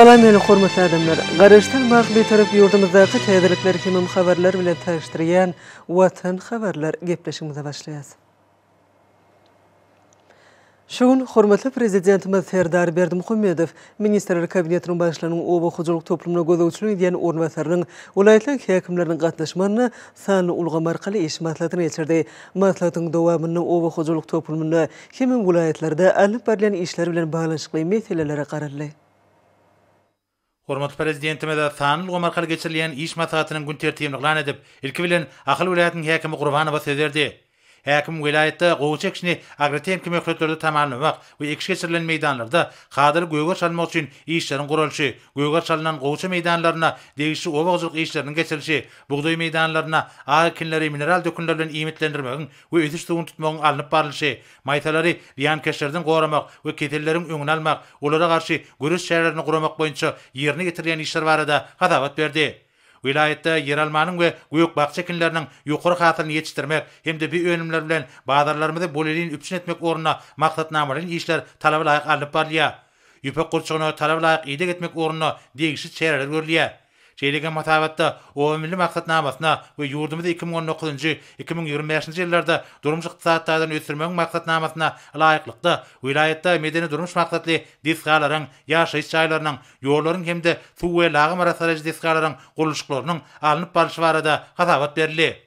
Salam meni hormatly adamlar! Garaşsyz baky Bitarap ýurdumyzdaky täzelikler hemem habarlar bilen tanyşdyrýan Watan habarlar gepleşigimize başlaýas. Şu gün hormatly Prezidentimiz Serdar Berdimuhamedow Ministrler Kabinetiniň Başlygynyň oba hojalyk toplumyna gözegçilik edýän orunbasarynyň, welaýatlaryň häkimleriniň gatnaşmagynda sanly ulgam arkaly iş maslahatyny geçirdi. Maslahatyň dowamynda oba hojalyk toplumynda hemem welaýatlarda alnyp barylýan işler bilen baglanyşykly meselelere garaldy. Hormatly Prezidentimiz sanly ulgam arkaly geçirilýän iş maslahatynyň gün tertibini yglan edip, ilki bilen Ahal welaýatynyň häkimi Gurbanowa söz berdi. Häkim welaýatda gowaça ekişini agrotehniki möhletlerde tamamlamak we ekiş geçirilen meýdanlarda kadaly gögeriş almak üçin işleriň guralyşy, gögeriş alnan gowaça meýdanlarynda degişli oba hojalyk işleriniň geçirilişi, bugdaý meýdanlarynda ak ekinleri mineral dökünler bilen iýmitlendirmegiň we ösüş suwuny tutmagyň alnyp barlyşy, maýsalary zyýankeşlerden goramak we keselleriň öňüni almak, olara garşy göreş çärelerini guramak boýunça ýerine ýetirilýän işler barada hasabat berdi. Welaýatda ýeralmanyň we gök-bakja ekinleriniň ýokary hasylyny ýetişdirmek hem-de bu önümler bilen bazarlarymyzy bolelin üpjün etmek ugrunda maksatnamalaýyn işler talaba laýyk alnyp barylýar. Ýüpek gurçugyna talaba laýyk ideg etmek ugrunda degişli çäreler görülýär. Şeýle hem hasabatda Oba milli maksatnamasyna we ýurdumyzy 2019-njy, 2025-nji ýyllarda durmuş-ykdysady taýdan ösdürmegiň maksatnamasyna laýyklykda, welaýatda medeni-durmuş maksatly desgalaryň, ýaşaýyş jaýlarynyň, ýollaryň hem-de suw we lagym arassalaýjy desgalaryň gurluşyklarynyň alnyp barlyşy barada hasabat berildi.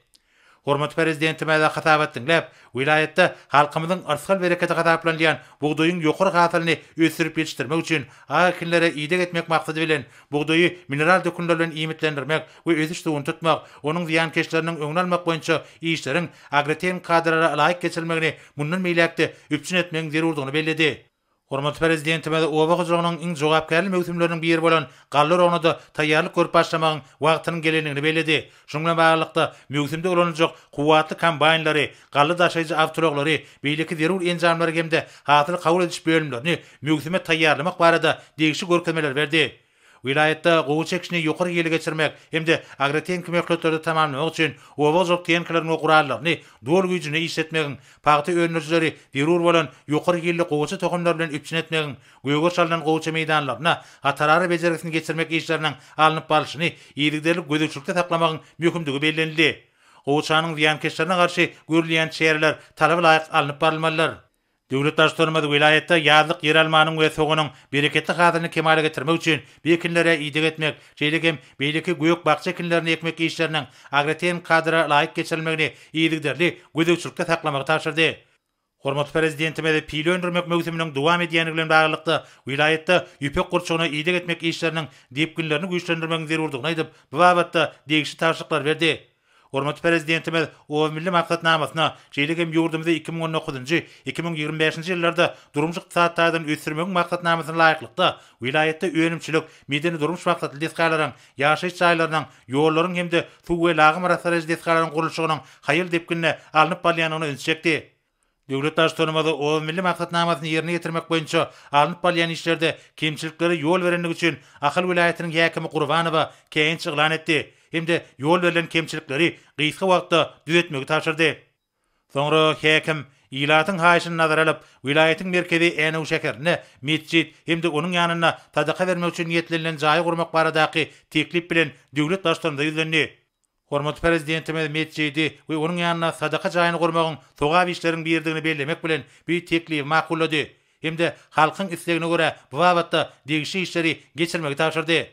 Hormatly Prezidentimiz hasabat diňläp, welaýatda halkymyzyň yrsgal-bereketi hasaplanylýan bugdaýyň ýokary hasylyny ösdürip ýetişdirmek üçin ak ekinlere ideg etmek maksady bilen, bugdaýy mineral dökünler bilen iýmitlendirmek we ösüş suwuny tutmak, onuň zyýankeşleriniň öňüni almak boýunça işleriň agrotehniki kadalara laýyk geçirilmegini mundan beýläk-de üpjün etmegiň zerurdygyny belledi. Hormatly Prezidentimiz oba hojalygynyň iň jogapkärli möwsümleriniň biri bolan galla oragyna-da taýýarlyk görüp başlamagyň wagtynyň gelendigini belledi. Şunuň bilen baglylykda, möwsümde ulanyljak kuwwatly kombaýnlary, galla daşaýjy awtoulaglary, beýleki zerur enjamlary hem-de hasyly kabul ediş bölümlerini möwsüme taýýarlamak barada degişli görkezmeleri berdi. Welaýatda gowaça ekişini ýokary hilli geçirmek hem-de agrotehniki möhletlerde tamamlamak üçin oba hojalyk tehnikalaryny we gurallaryny doly güýjünde işletmegiň, pagta öndürijileri zerur bolan ýokary hilli gowaça tohumlary bilen üpjün etmegiň, gögeriş alnan gowaça meýdanlarynda hatarara bejergisini geçirmek işleriniň alnyp barlyşyny yzygiderli gözegçilikde saklamagyň möhümdigi bellenildi. Gowaçanyň zyýankeşlerine garşy görülýän çäreler talaba laýyk alnyp barylmalydyr. Döwlet Baştutanymyz welaýatda ýazlyk ýeralmanyň we soganyň bereketli hasylyny kemala getirmek üçin bu ekinlere ideg etmek, şeýle hem beýleki gök-bakja ekinlerini ekmek işleriniň agrotehniki kadalara laýyk geçirilmegini yzygiderli gözegçilikde saklamagy tabşyrdy. Hormatly Prezidentimiz pile öndürmek möwsüminiň dowam edýändigi bilen baglylykda, welaýatda ýüpek gurçugyna ideg etmek işleriniň depginlerini güýçlendirmegiň zerurdygyny aýdyp, bu babatda degişli tabşyryklary berdi. Hormatly Prezidentimiz Oba milli maksatnamasyna, şeýle hem ýurdumyzy 2019-njy, 2025-nji ýyllarda durmuş-ykdysady taýdan ösdürmegiň maksatnamasyna laýyklykda, welaýatda önümçilik, medeni-durmuş maksatly desgalaryň, ýaşaýyş jaýlarynyň, ýollaryň hem-de suw we lagym arassalaýjy desgalaryň gurluşygynyň haýal depginde alnyp barylýandygyna ünsi çekdi. Döwlet Baştutanymyz Oba milli maksatnamasyny ýerine ýetirmek boýunça alnyp barylýan işlerde kemçiliklere ýol berendigi üçin Ahal welaýatynyň häkimi Gurbanowa käýinç yglan etdi hem-de ýol berlen kemçilikleri gysga wagtda düzetmegi tabşyrdy. Soňra häkim, ilatyň haýyşyny nazara alyp, welaýatyň merkezi Änew şäherinde metjit hem-de onuň ýanynda sadaka bermek üçin niýetlenilen jaýy gurmak baradaky teklip bilen döwlet Baştutanymyza ýüzlendi. Hormatly Prezidentimiz metjidi we onuň ýanynda sadaka jaýyny gurmagyň sogap işleriň biridigini bellemek bilen, bu teklibi makullady hem-de halkyň islegine görä bu babatda degişli işleri geçirmegi tabşyrdy.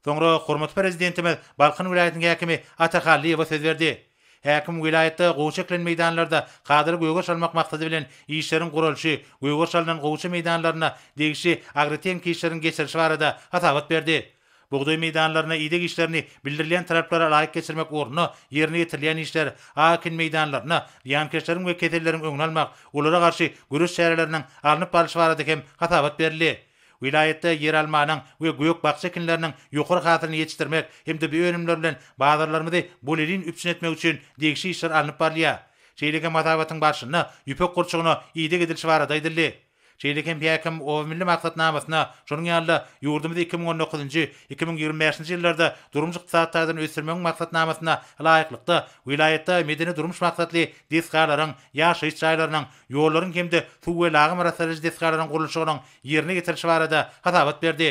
Soňra hormatly Prezidentimiz Balkan welaýatynyň häkimi Ata Hallyýewe söz berdi. Häkim welaýatda gowaça ekilen meýdanlarda kadaly gögeriş almak maksady bilen işleriň guralyşy, gögeriş alnan gowaça meýdanlarynda degişli agrotehniki işleriň geçirilişi barada hasabat berdi. Bugdaý meýdanlaryna ideg işlerini bildirilýän talaplara laýyk geçirmek ugrunda ýerine ýetirilýän işler, ak ekin meýdanlarynda zyýankeşleriň we keselleriň öňüni almak, olara garşy göreş çäreleriniň alnyp barlyşy barada hem hasabat berildi. Welaýatda ýeralmanyň we gök-bakja ekinleriniň ýokary hasylyny ýetişdirmek hem-de bu önümler bilen bazarlarymyzy bolelin üpjün etmek üçin degişli işler alnyp barylýar. Şeýle hem hasabatyň barşynda ýüpek gurçugyna ideg edilişi barada aýdyldy. Şeýle hem häkim Oba milli maksatnamasyna, şonuň ýaly-da, ýurdumyzy 2019-njy, 2025-nji ýyllarda durmuş-ykdysady taýdan ösdürmegiň maksatnamasyna laýyklykda, welaýatda medeni-durmuş maksatly desgalaryň, ýaşaýyş jaýlarynyň, ýollaryň hem-de suw we lagym arassalaýjy desgalaryň gurluşygynyň ýerine ýetirilişi barada hasabat berdi.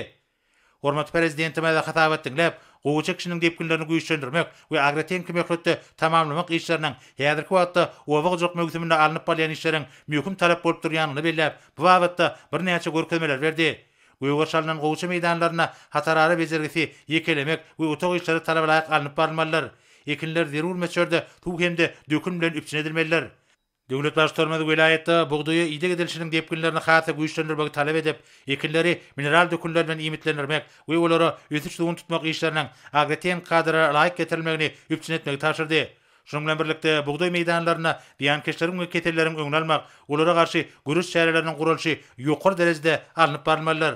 Hormatly Prezidentimiz hasabat diňläp, gowaça ekişiniň depginlerini güýçlendirmek we agrotehniki möhletde tamamlamak işleriniň häzirki wagtda oba hojalyk möwsüminde alnyp barylýan işleriň möhüm talap bolup durýandygyny belläp, bu babatda birnäçe görkezmeleri berdi. Gögeriş alnan gowaça meýdanlarynda hatarara bejergisi, ýekelemek we otag işleri talabalaýyk alnyp barylmalydyr. Ekinler zerur möçberde suw hem-de dökün bilen üpjün edilmelidir. Döwlet Baştutanymyz welaýatda bugdaýa ideg edilişiniň depginlerini has-da güýçlendirmegi talap edip, ekinleri mineral dökünler bilen iýmitlendirmek we olara ösüş suwuny tutmak işleriniň agrotehniki kadalara laýyk getirilmegini üpjün etmegi tabşyrdy. Şunuň bilen birlikde, bugdaý meýdanlarynda zyýankeşleriň we keselleriň öňüni almak, olara garşy göreş çäreleriniň guralyşy ýokary derejede alnyp barylmalydyr.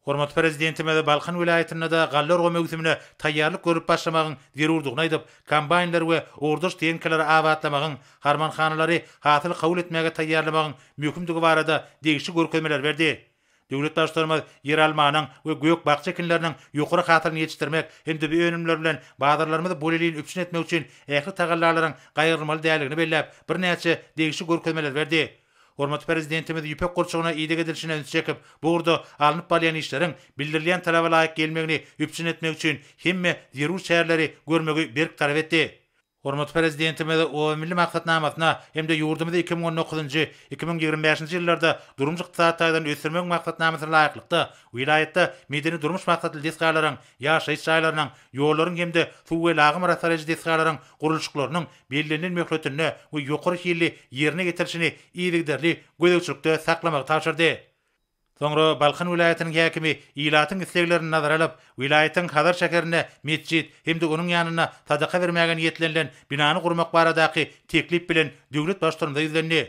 Hormatly Prezidentimiz Balkan welaýatynda-da galla orgy möwsümine taýýarlyk görüp başlamagyň zerurdygyny aýdyp, kombaýnlary we ugurdaş tehnikalary abatlamagyň, harmanhanalary hasyl kabul etmäge taýýarlamagyň möhümdigi barada degişli görkezmeleri berdi. Döwlet Baştutanymyz ýeralmanyň we gök-bakja ekinleriniň ýokary hasylyny ýetişdirmek hem-de bu önümler bilen bazarlarymyzy bolelin üpjün etmek üçin ähli tagallalaryň gaýgyrylmaly däldigini belläp, birnäçe degişli görkezmeleri berdi. Hormatly Prezidentimiz ýüpek gurçugyna ideg edilişine üns çekip, bu ugurda alnyp barylýan işleriň bildirilýän talaba laýyk gelmegini üpjün etmek üçin hemme zerur çäreleri görmegi berk talap etdi. Hormatly Prezidentimiz Oba milli maksatnamasyna hem-de ýurdumyzy 2019-njy, 2025-nji ýyllarda durmuş-ykdysady taýdan ösdürmegiň maksatnamasyna laýyklykda, welaýatda medeni-durmuş maksatly desgalaryň, ýaşaýyş jaýlarynyň, ýollaryň hem-de suw we lagym arassalaýjy desgalaryň gurluşyklarynyň bellenilen möhletinde we ýokary hilli ýerine ýetirilişini yzygiderli gözegçilikde saklamagy tabşyrdy. Soňra Balkan welaýatynyň häkimi ilatyň isleglerini nazara alyp, welaýatyň Hazar şäherinde metjit hem-de onuň ýanynda sadaka bermäge niýetlenilen binany gurmak baradaky teklip bilen döwlet Baştutanymyza ýüzlendi.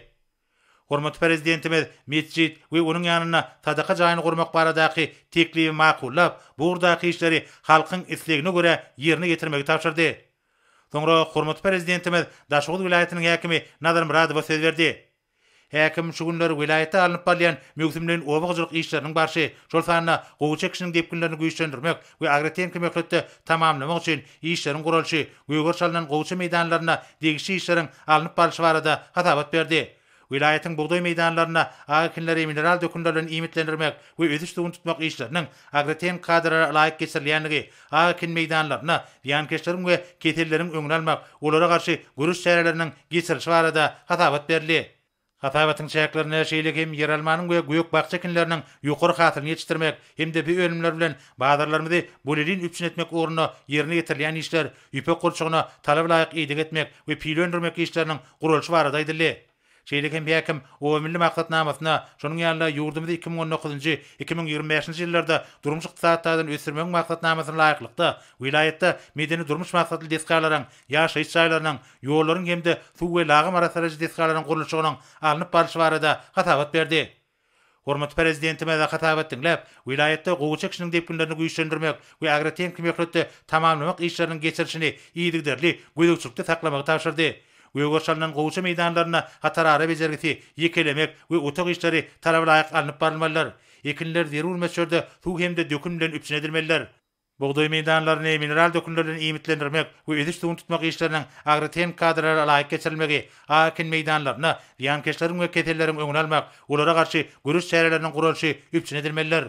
Hormatly Prezidentimiz metjit we onuň ýanynda sadaka jaýyny gurmak baradaky teklibi makullap, bu ugurdaky işleri halkyň islegine görä ýerine ýetirmegi tabşyrdy. Soňra hormatly Prezidentimiz Daşoguz welaýatynyň häkimi Nazar Myradowa söz berdi. Häkim şu günler welaýatda alnyp barylýan möwsümleýin oba hojalyk işleriniň barşy, şol sanda gowaça ekişiniň depginlerini güýçlendirmek we agrotehniki möhletde tamamlamak üçin işleriň guralyşy, gögeriş alnan gowaça meýdanlarynda degişli işleriň alnyp barlyşy barada hasabat berdi. Welaýatyň bugdaý meýdanlarynda ak ekinleri mineral dökünler bilen iýmitlendirmek we ösüş suwuny tutmak işleriniň agrotehniki kadalara laýyk geçirilýändigi, ak ekin meýdanlarynda zyýankeşleriň we keselleriň öňüni almak, olara garşy göreş çäreleriniň geçirilişi barada hasabat berildi. Hasabatyň çäklerinde şeýle hem ýeralmanyň we gök-bakja ekinleriniň ýokary hasylyny ýetişdirmek hem-de bu önümler bilen bazarlarymyzy bolelin üpjün etmek ugrunda ýerine ýetirilýän işler, ýüpek gurçugyna talaba laýyk ideg etmek we pile öndürmek işleriniň guralyşy barada aýdyldy. Şeýle hem häkim Oba milli maksatnamasyna, şonuň ýaly-da ýurdumyzy 2019-njy, 2025-nji ýyllarda durmuş-ykdysady taýdan ösdürmegiň maksatnamasyna laýyklykda, welaýatda medeni-durmuş maksatly desgalaryň, ýaşaýyş jaýlarynyň, ýollaryň hem-de suw we lagym arassalaýjy desgalaryň gurluşygynyň alnyp barlyşy barada hasabat berdi. Hormatly Prezidentimiz hasabat diňläp, welaýatda gowaça ekişiniň depginlerini güýçlendirmek we agrotehniki möhletde tamamlamak işleriniň geçirilişini yzygiderli gözegçilikde saklamagy tabşyrdy. Gögeriş alnan gowaça meýdanlarynda hatarara bejergisi, ýekelemek we otag işleri talabalaýyk alnyp barylmalydyr. Ekinler zerur möçberde suw hem-de dökün bilen üpjün edilmelidir. Bugdaý meýdanlaryny mineral dökünler bilen iýmitlendirmek we ösüş suwuny tutmak işleriniň agrotehniki kadalara laýyk geçirilmegi, ak ekin meýdanlarynda zyýankeşleriň we keselleriň öňüni almak, olara garşy göreş çäreleriniň guralyşy üpjün edilmelidir.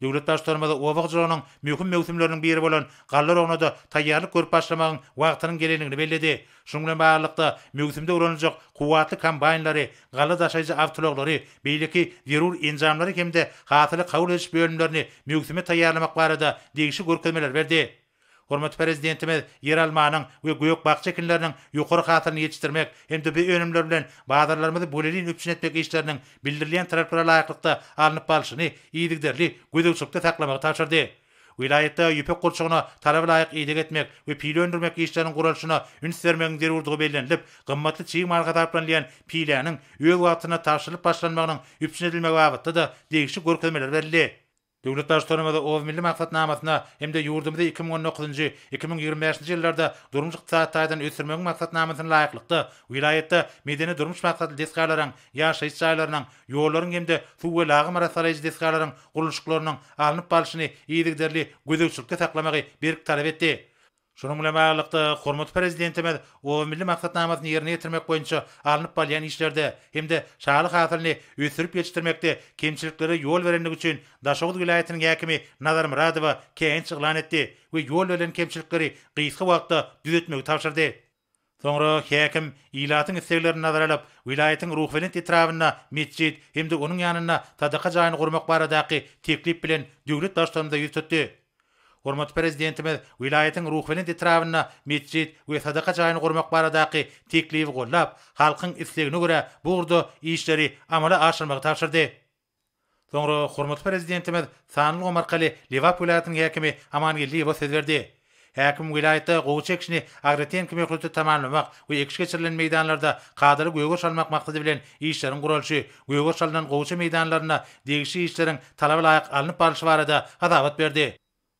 Döwlet Baştutanymyz oba hojalygynyň möhüm möwsümleriniň biri bolan galla oragyna-da taýýarlyk görüp başlamagyň wagtynyň gelendigini belledi. Şunuň bilen baglylykda, möwsümde ulanyljak kuwwatly kombaýnlary, galla daşaýjy awtoulaglary, beýleki zerur enjamlary hem-de hasyly kabul ediş bölümlerini möwsüme taýýarlamak barada degişli görkezmeleri berdi. Hormatly Prezidentimiz ýeralmanyň we gök-bakja ekinleriniň ýokary hasylyny ýetişdirmek hem-de bu önümler bilen bazarlarymyzy bolelin üpjün etmek işleriniň bildirilýän talaplara laýyklykda alnyp barlyşyny yzygiderli gözegçilikde saklamagy tabşyrdy. Welaýatda ýüpek gurçugyna talaba laýyk ideg etmek we pile öndürmek işleriniň guralyşyna üns bermegiň zerurdygy bellenilip, gymmatly çig mal hasaplanylýan piläniň öz wagtynda tabşyrylyp başlanmagynyň üpjün edilmegi babatda-da degişli görkezmeler berildi. Döwlet Baştutanymyz Oba milli maksatnamasyna hem-de ýurdumyzy 2019-njy, 2025-nji ýyllarda durmuş-ykdysady taýdan ösdürmegiň maksatnamasyna laýyklykda, welaýatda medeni-durmuş maksatly desgalaryň, ýaşaýyş jaýlarynyň, ýollaryň hem-de suw we lagym arassalaýjy desgalaryň gurluşyklarynyň alnyp barlyşyny yzygiderli gözegçilikde saklamagy berk talap etdi. Şunuň bilen baglylykda, hormatly Prezidentimiz Oba milli maksatnamasyny ýerine ýetirmek boýunça alnyp barylýan işlerde hem-de şaly hasylyny ösdürip ýetişdirmekde kemçiliklere ýol berendigi üçin Daşoguz welaýatynyň häkimi Nazar Myradowa käýinç yglan etdi we ýol berlen kemçilikleri gysga wagtda düzetmegi tabşyrdy. Soňra häkim ilatyň isleglerini nazara alyp, welaýatyň Ruhubelent etrabynda metjit hem-de onuň ýanynda sadaka jaýyny gurmak baradaky teklip bilen döwlet Baştutanymyza ýüz tutdy. Hormatly Prezidentimiz welaýatyň Ruhubelent etrabynda metjit we sadaka jaýyny gurmak baradaky teklibi goldap, halkyň islegine görä bu ugurda işleri amala aşyrmagy tabşyrdy. Soňra hormatly Prezidentimiz sanly ulgam arkaly Lebap welaýatynyň häkimi Amangeldiýewe söz berdi. Häkim welaýatda gowaça ekişini agrotehniki möhletde tamamlamak we ekiş geçirilen meýdanlarda kadaly gögeriş almak maksady bilen işleriň guralyşy, gögeriş alnan gowaça meýdanlarynda degişli işleriň talaba laýyk alnyp barlyşy barada hasabat berdi.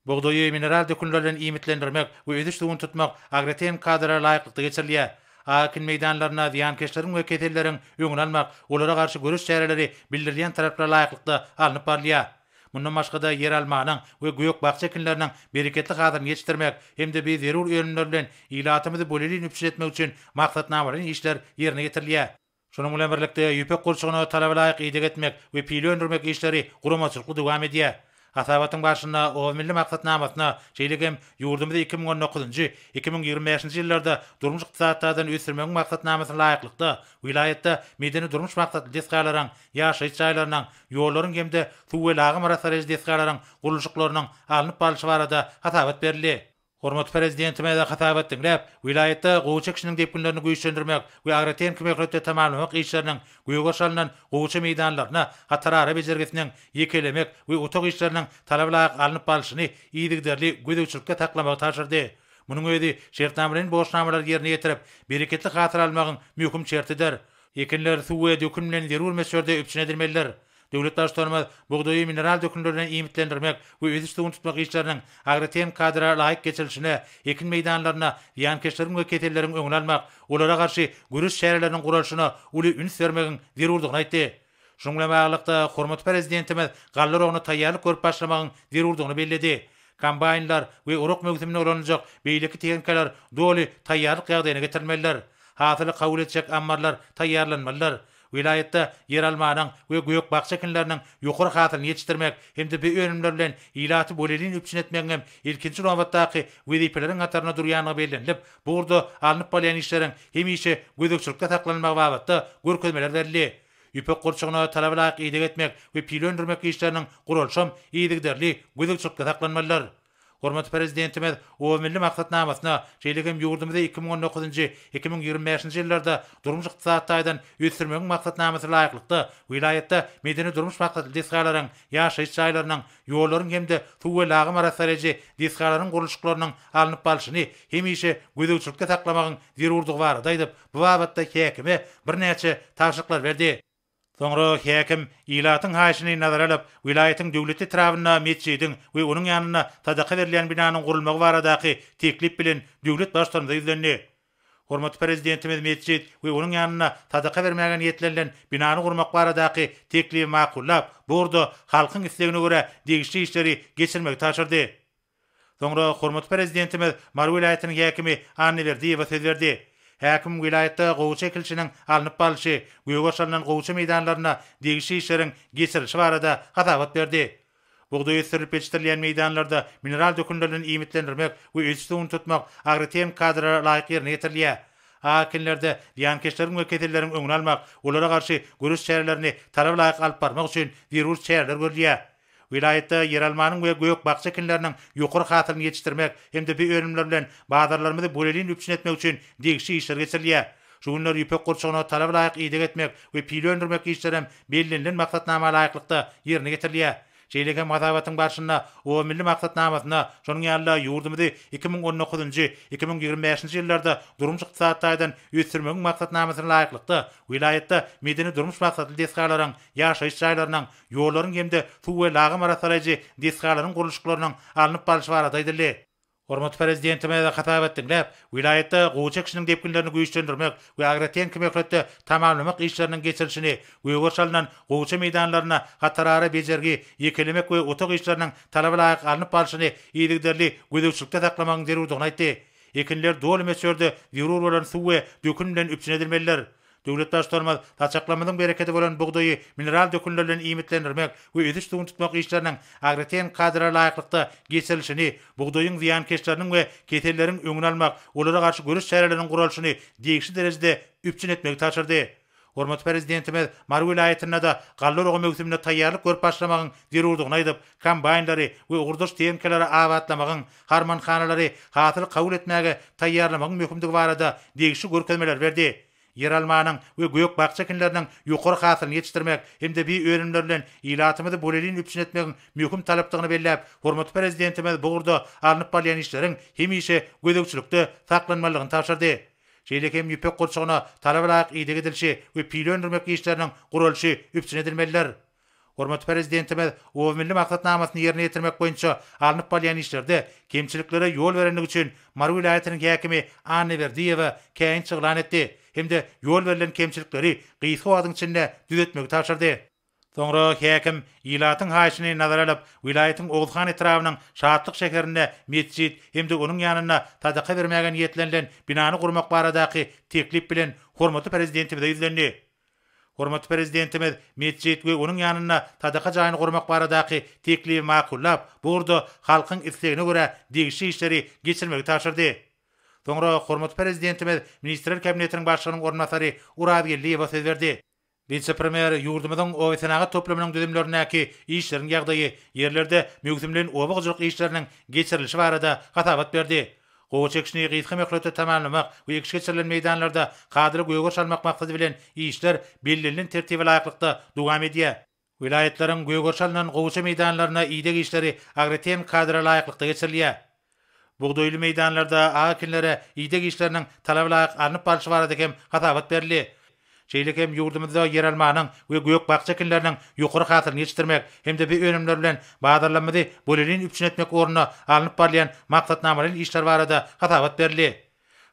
Bugdaýy mineral dökünler bilen iýmitlendirmek we ösüş suwuny tutmak agrotehniki kadalara laýyklykda geçirilýär. Ak ekin meýdanlarynda zyýankeşleriň we keselleriň öňüni almak, olara garşy göreş çäreleri bildirilýän talaplara laýyklykda alnyp barylýar. Mundan başga-da ýeralmanyň we gök-bakja ekinleriniň bereketli hasylyny ýetişdirmek hem-de bi zerur önümler bilen ilatymyzy bolelin üpjün etmek üçin maksatnamalaýyn işler ýerine ýetirilýär. Şunuň bilen birlikde, ýüpek gurçugyna talaba laýyk ideg etmek we pile öndürmek işleri guramaçylykly dowam edýär. Hasabatyň barşynda Oba milli maksatnamasyna, şeýle hem ýurdumyzy 2019-njy, 2025-nji ýyllarda durmuş-ykdysady taýdan ösdürmegiň maksatnamasyna laýyklykda, welaýatda medeni-durmuş maksatly desgalaryň, ýaşaýyş jaýlarynyň, ýollaryň hem-de suw we lagym arassalaýjy desgalaryň gurluşyklarynyň alnyp barlyşy barada hasabat berildi. Hormatly Prezidentimiz hasabat diňläp, welaýatda gowaça ekişiniň depginlerini güýçlendirmek we agrotehniki möhletde tamamlamak işleriniň, gögeriş alnan gowaça meýdanlaryna hatarara bejergisiniň, ýekelemek we otag işleriniň talaba laýyk alnyp barlyşyny yzygiderli gözegçilikde saklamagy tabşyrdy. Munuň özi şertnamalaýyn borçnamalary ýerine ýetirip, bereketli hasyl almagyň möhüm şertidir. Ekinler suw we dökün bilen zerur möçberde üpjün edilmelidir. Döwlet Baştutanymyz bugdaýy mineral dökünler bilen iýmitlendirmek we ösüş suwuny tutmak işleriniň agrotehniki kadalara laýyk geçirilişine, ekin meýdanlarynda zyýankeşleriň we keselleriň öňüni almak, olara garşy göreş çäreleriniň guralyşyna uly üns bermegiň zerurdygyny aýtdy. Şunuň bilen baglylykda, hormatly Prezidentimiz galla oragyna taýýarlyk görüp başlamagyň zerurdygyny belledi. Kombaýnlar we orak möwsüminde ulanyljak beýleki tehnikalar doly taýýarlyk ýagdaýyna getirilmelidir. Hasyly kabul etjek ammarlar taýýarlanmalydyr. Welaýatda ýeralmanyň we gök-bakja ekinleriniň ýokary hasylyny ýetişdirmek hem-de bu önümler bilen ilaty bolelin üpjün etmegiň hem ilkinji nobatdaky wezipeleriň hatarynda durýandygy bellenilip, bu ugurda alnyp barylýan işleriň hemişe gözegçilikde saklanylmagy babatda görkezmeler berildi. Ýüpek gurçugyna talaba laýyk ideg etmek we pile öndürmek işleriniň guralyşam yzygiderli gözegçilikde saklanmalydyr. Hormatly Prezidentimiz Oba milli maksatnamasyna, şeýle hem ýurdumyzy 2019-njy, 2025-nji ýyllarda durmuş-ykdysady taýdan ösdürmegiň maksatnamasyna laýyklykda, welaýatda medeni-durmuş maksatly desgalaryň, ýaşaýyş jaýlarynyň, ýollaryň hem-de suw we lagym arassalaýjy desgalaryň gurluşyklarynyň alnyp barlyşyny hemişe gözegçilikde saklamagyň zerurdygy barada aýdyp, bu babatda häkime birnäçe tabşyryklar berdi. Soňra häkim ilatyň haýyşyny nazara alyp, welaýatyň Döwletli etrabynda metjidiň we onuň ýanynda sadaka berilýän binanyň gurulmagy baradaky teklip bilen döwlet Baştutanymyza ýüzlendi. Hormatly Prezidentimiz metjit we onuň ýanynda sadaka bermäge niýetlenilen binany gurmak baradaky teklibi makullap, bu ugurda halkyň islegine görä degişli işleri geçirmegi tabşyrdy. Soňra hormatly Prezidentimiz Mary welaýatynyň häkimi Annaberdiýewe söz berdi. Häkim welaýatda gowaça ekilişiniň alnyp barlyşy, gögeriş alnan gowaça meýdanlarynda degişli işleriň geçirilişi barada hasabat berdi. Bugdaý ösdürilip ýetişdirilýän meýdanlarda mineral dökünler bilen iýmitlendirmek we ösüş suwuny tutmak agrotehniki kadalara laýyk ýerine ýetirilýär. Ak ekinlerde zyýankeşleriň we keselleriň öňüni almak, olara garşy göreş çärelerini talaba laýyk alyp barmak üçin zerur çäreler görülýär. Welaýatda ýeralmanyň we gök-bakja ekinleriniň ýokary hasylyny ýetişdirmek hem-de bu önümler bilen bazarlarymyzy bolelin üpjün etmek üçin degişli işler geçirilýär. Şu günler ýüpek gurçugyna talaba laýyk ideg etmek we pile öndürmek işlerem bellenilen maksatnama laýyklykda ýerine ýetirilýär. Şeýle hem hasabatyň barşynda Oba milli maksatnamasyna, şonuň ýaly-da ýurdumyzy 2019-njy, 2025-nji ýyllarda durmuş-ykdysady taýdan ösdürmegiň maksatnamasyna laýyklykda welaýatda medeni-durmuş maksatly desgalaryň, ýaşaýyş jaýlarynyň, ýollaryň hem-de suw we lagym arassalaýjy desgalaryň gurluşyklarynyň alnyp barlyşy barada aýdyldy. Hormatly Prezidentimiz hasabat diňläp, welaýatda gowaça ekişiniň depginlerini güýçlendirmek we agrotehniki möhletde tamamlamak işleriniň geçirilişini, gögeriş alnan gowaça meýdanlarynda hatarara bejergi, ýekelemek we otag işleriniň talaba laýyk alnyp barlyşyny yzygiderli gözegçilikde saklamagyň zerurdygyny aýtdy. Ekinler doly möçberde zerur bolan suw we dökün bilen üpjün edilmelidir. Döwlet Baştutanymyz saçaklarymyzyň berekedi bolan bugdaýy mineral dökünler bilen iýmitlendirmek we ösüş suwuny tutmak işleriniň agrotehniki kadalara laýyklykda geçirilişini, bugdaýyň zyýankeşleriniň we keselleriň öňüni almak, olara garşy göreş çäreleriniň guralyşyny degişli derejede üpjün etmegi tabşyrdy. Hormatly Prezidentimiz Mary welaýatynda-da galla oragy möwsümine taýýarlyk görüp başlamagyň zerurdygyny aýdyp, kombaýnlary we ugurdaş tehnikalary abatlamagyň, harmanhanalary hasyly kabul etmäge taýýarlamagyň möhümdigi barada degişli görkezmeleri berdi. Ýeralmanyň we gök-bakja ekinleriniň ýokary hasylyny ýetişdirmek hem-de bi önümler bilen ilatymyzy bolelin üpjün etmegiň möhüm talapdygyny belläp, hormatly Prezidentimiz bu ugurda alnyp barylýan işleriň hemişe gözegçilikde saklanmalydygyny tabşyrdy. Şeýle hem ýüpek gurçugyna talaba laýyk ideg edilişi we pile öndürmek işleriniň guralyşy üpjün edilmelidir. Hormatly Prezidentimiz Oba milli maksatnamasyny ýerine ýetirmek boýunça alnyp barylýan işlerde kemçiliklere ýol berendigi üçin Mary welaýatynyň häkimi Annaberdiýewe käýinç yglan etdi hem-de ýol berlen kemçilikleri gysga wagtyň içinde düzetmegi tabşyrdy. Soňra häkim ilatyň haýyşyny nazara alyp, welaýatyň Oguzhan etrabynyň Şatlyk şäherinde metjit hem-de onuň ýanynda sadaka bermäge niýetlenilen binany gurmak baradaky teklip bilen hormatly Prezidentimize ýüzlendi. Hormatly Prezidentimiz metjit we onuň ýanynda sadaka jaýyny gurmak baradaky teklibi makullap, bu ugurda halkyň islegine görä degişli işleri geçirmegi tabşyrdy. Soňra hormatly Prezidentimiz Ministrler Kabinetiniň Başlygynyň orunbasary Urazgeldiýewe söz berdi. Wise-premýer ýurdumyzyň obasenagat toplumynyň düzümlerindäki işleriň ýagdaýy, ýerlerde möwsümleýin oba hojalyk işleriniň geçirilişi barada hasabat berdi. Gowaça ekişini gysga möhletde tamamlamak we ekiş geçirilen meýdanlarda kadaly gögeriş almak maksady bilen işler bellenilen tertibe laýyklykda dowam edýär. Welaýatlaryň gögeriş alnan gowaça meýdanlarynda ideg işleri agrotehniki kadalara laýyklykda geçirilýär. Bugdaýly meýdanlarda ak ekinlere ideg işleriniň talaba laýyk alnyp barlyşy barada hem hasabat berildi. Şeýle hem ýurdumyzda ýeralmanyň we gök-bakja ekinleriniň ýokary hasylyny ýetişdirmek hem-de bu önümler bilen bazarlarymyzy bolelin üpjün etmek ugrunda alnyp barylýan maksatnamalaýyn işler barada hasabat berildi.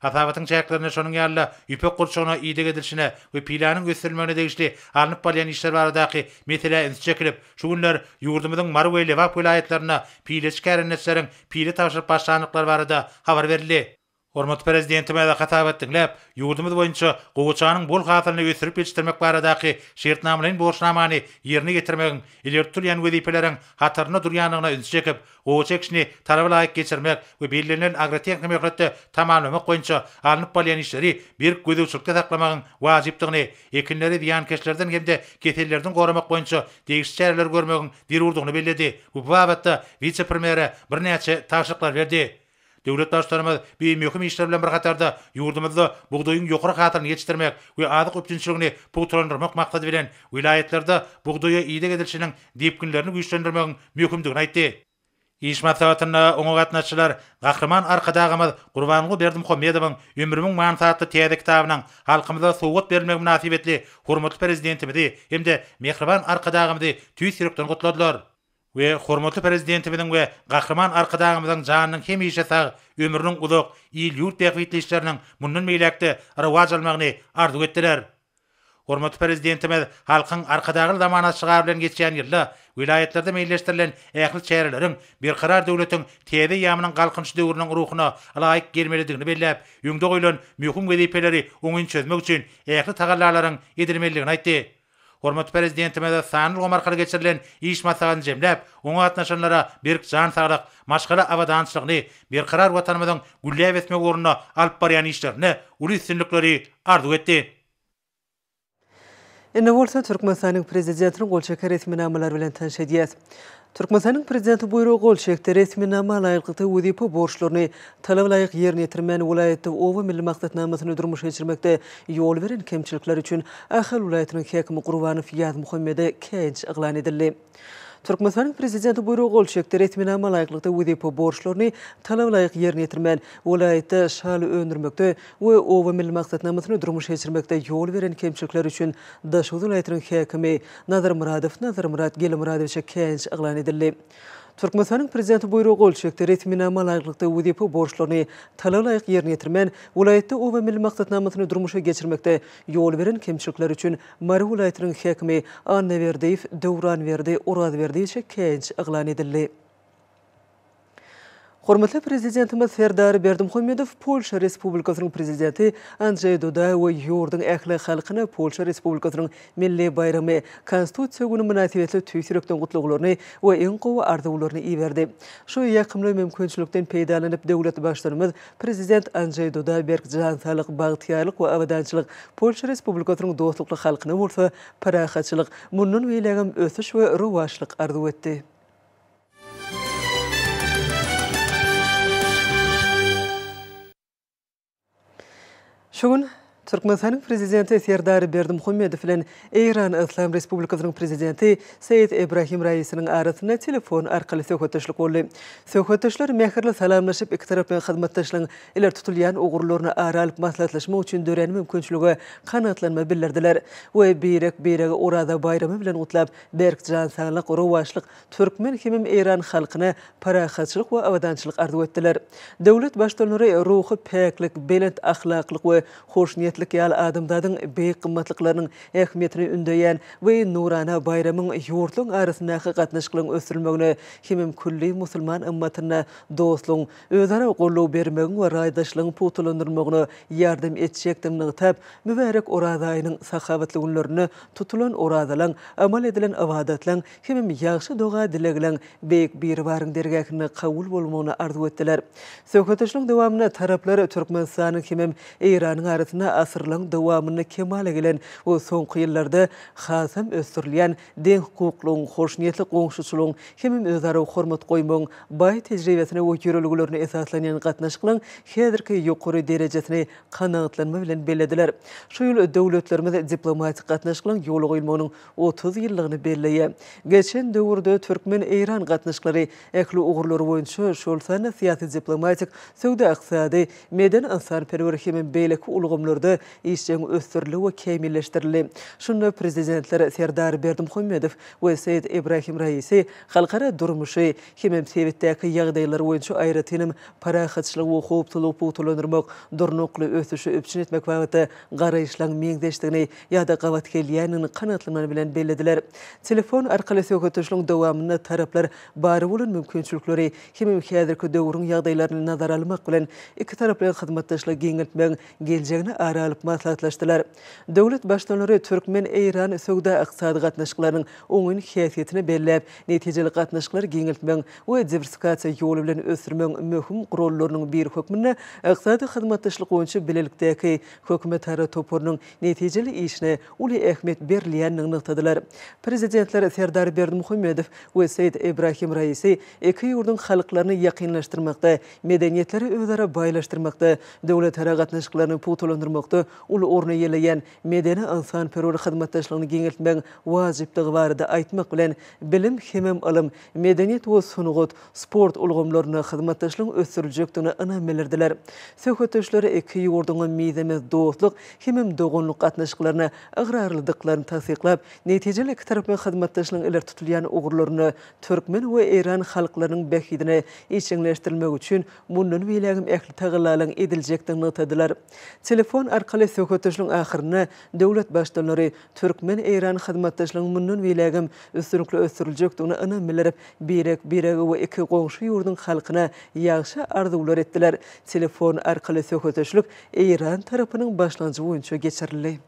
Hasabatyň çäklerinde şonuň ýaly-da ýüpek gurçugyna ideg edilişine we piläniň ösdürilmegine degişli alnyp barylýan işler baradaky meselä üns çekilip, şu günler ýurdumyzyň Mary we Lebap welaýatlarynda pileçi kärendeçileriň pile tabşyryp başlandyklary barada habar berildi. Hormatly Prezidentimiz hasabat diňläp, ýurdumyz boýunça gowaçanyň bol hasylyny ösdürip ýetişdirmek baradaky şertnamalaýyn borçnamany ýerine ýetirmegiň ileri tutulýan wezipeleriň hatarynda durýandygyna ünsi çekip, gowaça ekişini talaba laýyk geçirmek we bellenilen agrotehniki möhletde tamamlamak boýunça alnyp barylýan işleri berk gözegçilikde saklamagyň wajypdygyny, ekinleri zyýankeşlerden hem-de kesellerden goramak boýunça degişli çäreleri görmegiň zerurdygyny belledi we bu babatda wise-premýere birnäçe tabşyryklary berdi. Döwlet Baştutanymyz bu möhüm işler bilen bir hatarda, ýurdumyzda bugdaýyň ýokary hasylyny ýetişdirmek we azyk üpjünçiligini pugtalandyrmak maksady bilen, welaýatlarda bugdaýa ideg edilişiniň depginlerini güýçlendirmegiň möhümdigini aýtdy. Iş maslahatynda oňa gatnaşyjylar Gahryman Arkadagymyz Gurbanguly Berdimuhamedowyň Ömrümiň manysy atly täze kitabynyň halkymyza sowgat berilmegi mynasybetli hormatly Prezidentimizi hem-de mähriban Arkadagymyzy tüýs ýürekden gutladylar. We hormatly Prezidentimiziň we Gahryman Arkadagymyzyň janynyň hemişe sag, ömrüniň uzak, il-ýurt bähbitli işleriniň mundan beýläk-de rowaç almagyny arzuw etdiler. Hormatly Prezidentimiz Halkyň Arkadagly zamanasy şygary bilen geçýän ýylda welaýatlarda meýilleşdirilen ähli çäreleriň Berkarar döwletiň täze eýýamynyň Galkynyşy döwrüniň ruhuna ylaýyk gelmelidigini belläp, öňde goýlan möhüm wezipeleri oňyn çözmek üçin ähli tagallalaryň edilmelidigini aýtdy. Hormatly Prezidentimiz sanly ulgam arkaly geçirilen iş maslahatyny jemläp, oňa gatnaşanlara berk jan saglyk, maşgala abadançylygyny, berkarar Watanymyzyň gülläp ösmegi ugrunda alyp barýan işlerinde uly üstünlikleri arzuw etdi. Indi bolsa Türkmenistanyň Prezidentiniň gol çeken resminamalary bilen tanyş edýäs. Türkmenistanyň Prezidenti buýruga gol çekdi. Resminama laýyklykda wezipe borçlaryny talabalaýyk ýerine ýetirmän welaýatda Oba milli maksatnamasyny durmuşa geçirmekde ýol beren kemçilikler üçin Ahal welaýatynyň häkimi Gurbanow Ýazmuhammede käýinç yglan edildi. Türkmenistanyň Prezidenti buýruga gol çekdi. Resminama laýyklykda wezipe borçlaryny talabalaýyk ýerine ýetirmän welaýatda şaly öndürmekde we Oba milli maksatnamasyny durmuşa geçirmekde ýol beren kemçilikler üçin Daşoguz welaýatynyň häkimi Nazarmyradow Nazarmyrat Gelimyradowiçe käýinç yglan edildi. Türkmenistanyň Prezidenti buýruga gol çekdi. Resminama laýyklykda, wezipe borçlaryny talaba laýyk ýerine ýetirmän, welaýatda Oba milli maksatnamasyny durmuşa geçirmekde ýol beren kemçilikleri üçin Mary welaýatynyň häkimi Annaberdiýew Döwranberdi Orazberdiýewiçe käýinç yglan edildi. Hormatly Prezidentimiz Serdar Berdimuhamedow Polşa Respublikasynyň Prezidenti Andžeý Duda we ýurduň ähli halkyna Polşa Respublikasynyň milli baýramy, Konstitusiýa güni mynasybetli tüýs ýürekden gutlaglaryny we iň gowy arzuwlaryny iberdi. Şu ýakymly mümkinçilikden peýdalanyp, döwlet Baştutanymyz Prezident Andžeý Duda berk jan saglyk, bagtyýarlyk we abadançylyk, Polşa Respublikasynyň dostlukly halkyna bolsa parahatçylyk, mundan beýlägem ösüş we rowaçlyk arzuw etdi. Şu gün Türkmenistanyň Prezidenti Serdar Berdimuhamedow bilen Eýran Yslam Respublikasynyň Prezidenti Seýed Ebrahim Raisiniň arasynda telefon arkaly söhbetdeşlik boldy. Söhbetdeşler mähirli salamlaşyp, ikitaraplaýyn hyzmatdaşlygyň ileri tutulýan ugurlaryny ara alyp maslahatlaşmak üçin dörän mümkinçilige kanagatlanma bildirdiler we birek-biregi Oraza baýramy bilen gutlap, berk jan saglyk, rowaçlyk, Türkmen hemem eýran halkyna parahatçylyk we abadançylyk arzuw etdiler. Döwlet Baştutanlary ruhy päklik, belent ahlaklyk we hoşniýetlik ýaly adamzadyň beýik gymmatlyklarynyň ähmiýetini ündeýän we nurana baýramyň ýurtlaryň arasyndaky gatnaşyklaryň ösdürilmegine hemem külli musulman ymmatynda dostlugyň, özara goldaw bermegiň we raýdaşlygyň pugtalandyrylmagyna ýardam etjekdigini nygtap, mübärek Oraza aýynyň sahawatly günlerinde tutulan orazalaň, amal edilen ybadatlaň hemem ýagşy doga-dilegleň Beýik Biribaryň dergähinde kabul bolmagyny arzuw etdiler. Söhbetdeşligiň dowamynda taraplar Türkmenistanyň hemem Eýranyň arasynda asyrlaryň dowamynda kemala gelen we soňky ýyllarda hasam ösdürilýän deňhukuklygyň, hoşniýetli goňşuçylygyň hemem özara hormat goýmagyň baý tejribesine we ýörelgelerine esaslanýan gatnaşyklaryň häzirki ýokary derejesini kanagatlanma bilen bellediler. Şu ýyl döwletlerimiz diplomatik gatnaşyklaryň ýola goýulmagynyň 30 ýyllygyny belleýär. Geçen döwürde türkmen-eýran gatnaşyklary ähli ugurlary boýunça, şol sanda syýasy-diplomatik, söwda-ykdysady, medeni-ynsanperwer hemem beýleki ulgamlarda işjeň ösdürildi we kämilleşdirildi. Şunda Prezidentler Serdar Berdimuhamedow we Seýed Ebrahim Raisi halkara durmuşy hemem sebitdäki ýagdaýlar boýunça aýratynam parahatçylygy we howpsuzlygy pugtalandyrmak, durnukly ösüşi üpjün etmek babatda garaýyşlaryň meňzeşdigini ýa-da gabat gelýändigini kanagatlanma bilen bellediler. Telefon arkaly söhbetdeşligiň dowamynda taraplar bar bolan mümkinçilikleri hemem häzirki döwrüň ýagdaýlaryny nazara almak bilen, ikitaraplaýyn hyzmatdaşlygy giňeltmegiň geljegini ara alyp maslahatlaşdylar. Döwlet Baştutanlary türkmen-eýran söwda-ykdysady gatnaşyklarynyň oňyn häsiýetini belläp, netijeli gatnaşyklary giňeltmegiň we diwersifikasiýa ýoly bilen ösdürmegiň möhüm gurallarynyň biri hökmünde Ykdysady hyzmatdaşlyk boýunça bilelikdäki hökümetara toparynyň netijeli işine uly ähmiýet berilýändigini nygtadylar. Prezidentler Serdar Berdimuhamedow we Seýed Ebrahim Raisi iki ýurduň halklaryny ýakynlaşdyrmakda, medeniýetleri özara baýlaşdyrmakda, döwletara gatnaşyklaryny pugtalandyrmakda uly orny eýeleýän medeni-ynsanperwer hyzmatdaşlygyny giňeltmegiň wajypdygy barada aýtmak bilen, bilim hemem ylym, medeniýet we sungat, sport ulgamlarynda hyzmatdaşlygyň ösdüriljekdigine ynam bildirdiler. Söhbetdeşler iki ýurduň mizemez dostluk hemem doganlyk gatnaşyklaryna ygrarlydyklaryny tassyklap, netijeli ikitaraplaýyn hyzmatdaşlygyň ileri tutulýan ugurlarynda türkmen we eýran halklarynyň bähbidine işjeňleşdirilmegi üçin mundan beýlägem ähli tagallalaryň ediljekdigini nygtadylar. Telefon arkaly söhbetdeşligiň ahyrynda döwlet Baştutanlary türkmen-eýran hyzmatdaşlygyň mundan beýlägem üstünlikli ösdüriljekdigine ynam bildirip, birek-birege we iki goňşy ýurduň halkyna ýagşy arzuwlar etdiler. Telefon arkaly söhbetdeşlik eýran tarapynyň başlangyjy boýunça geçirildi.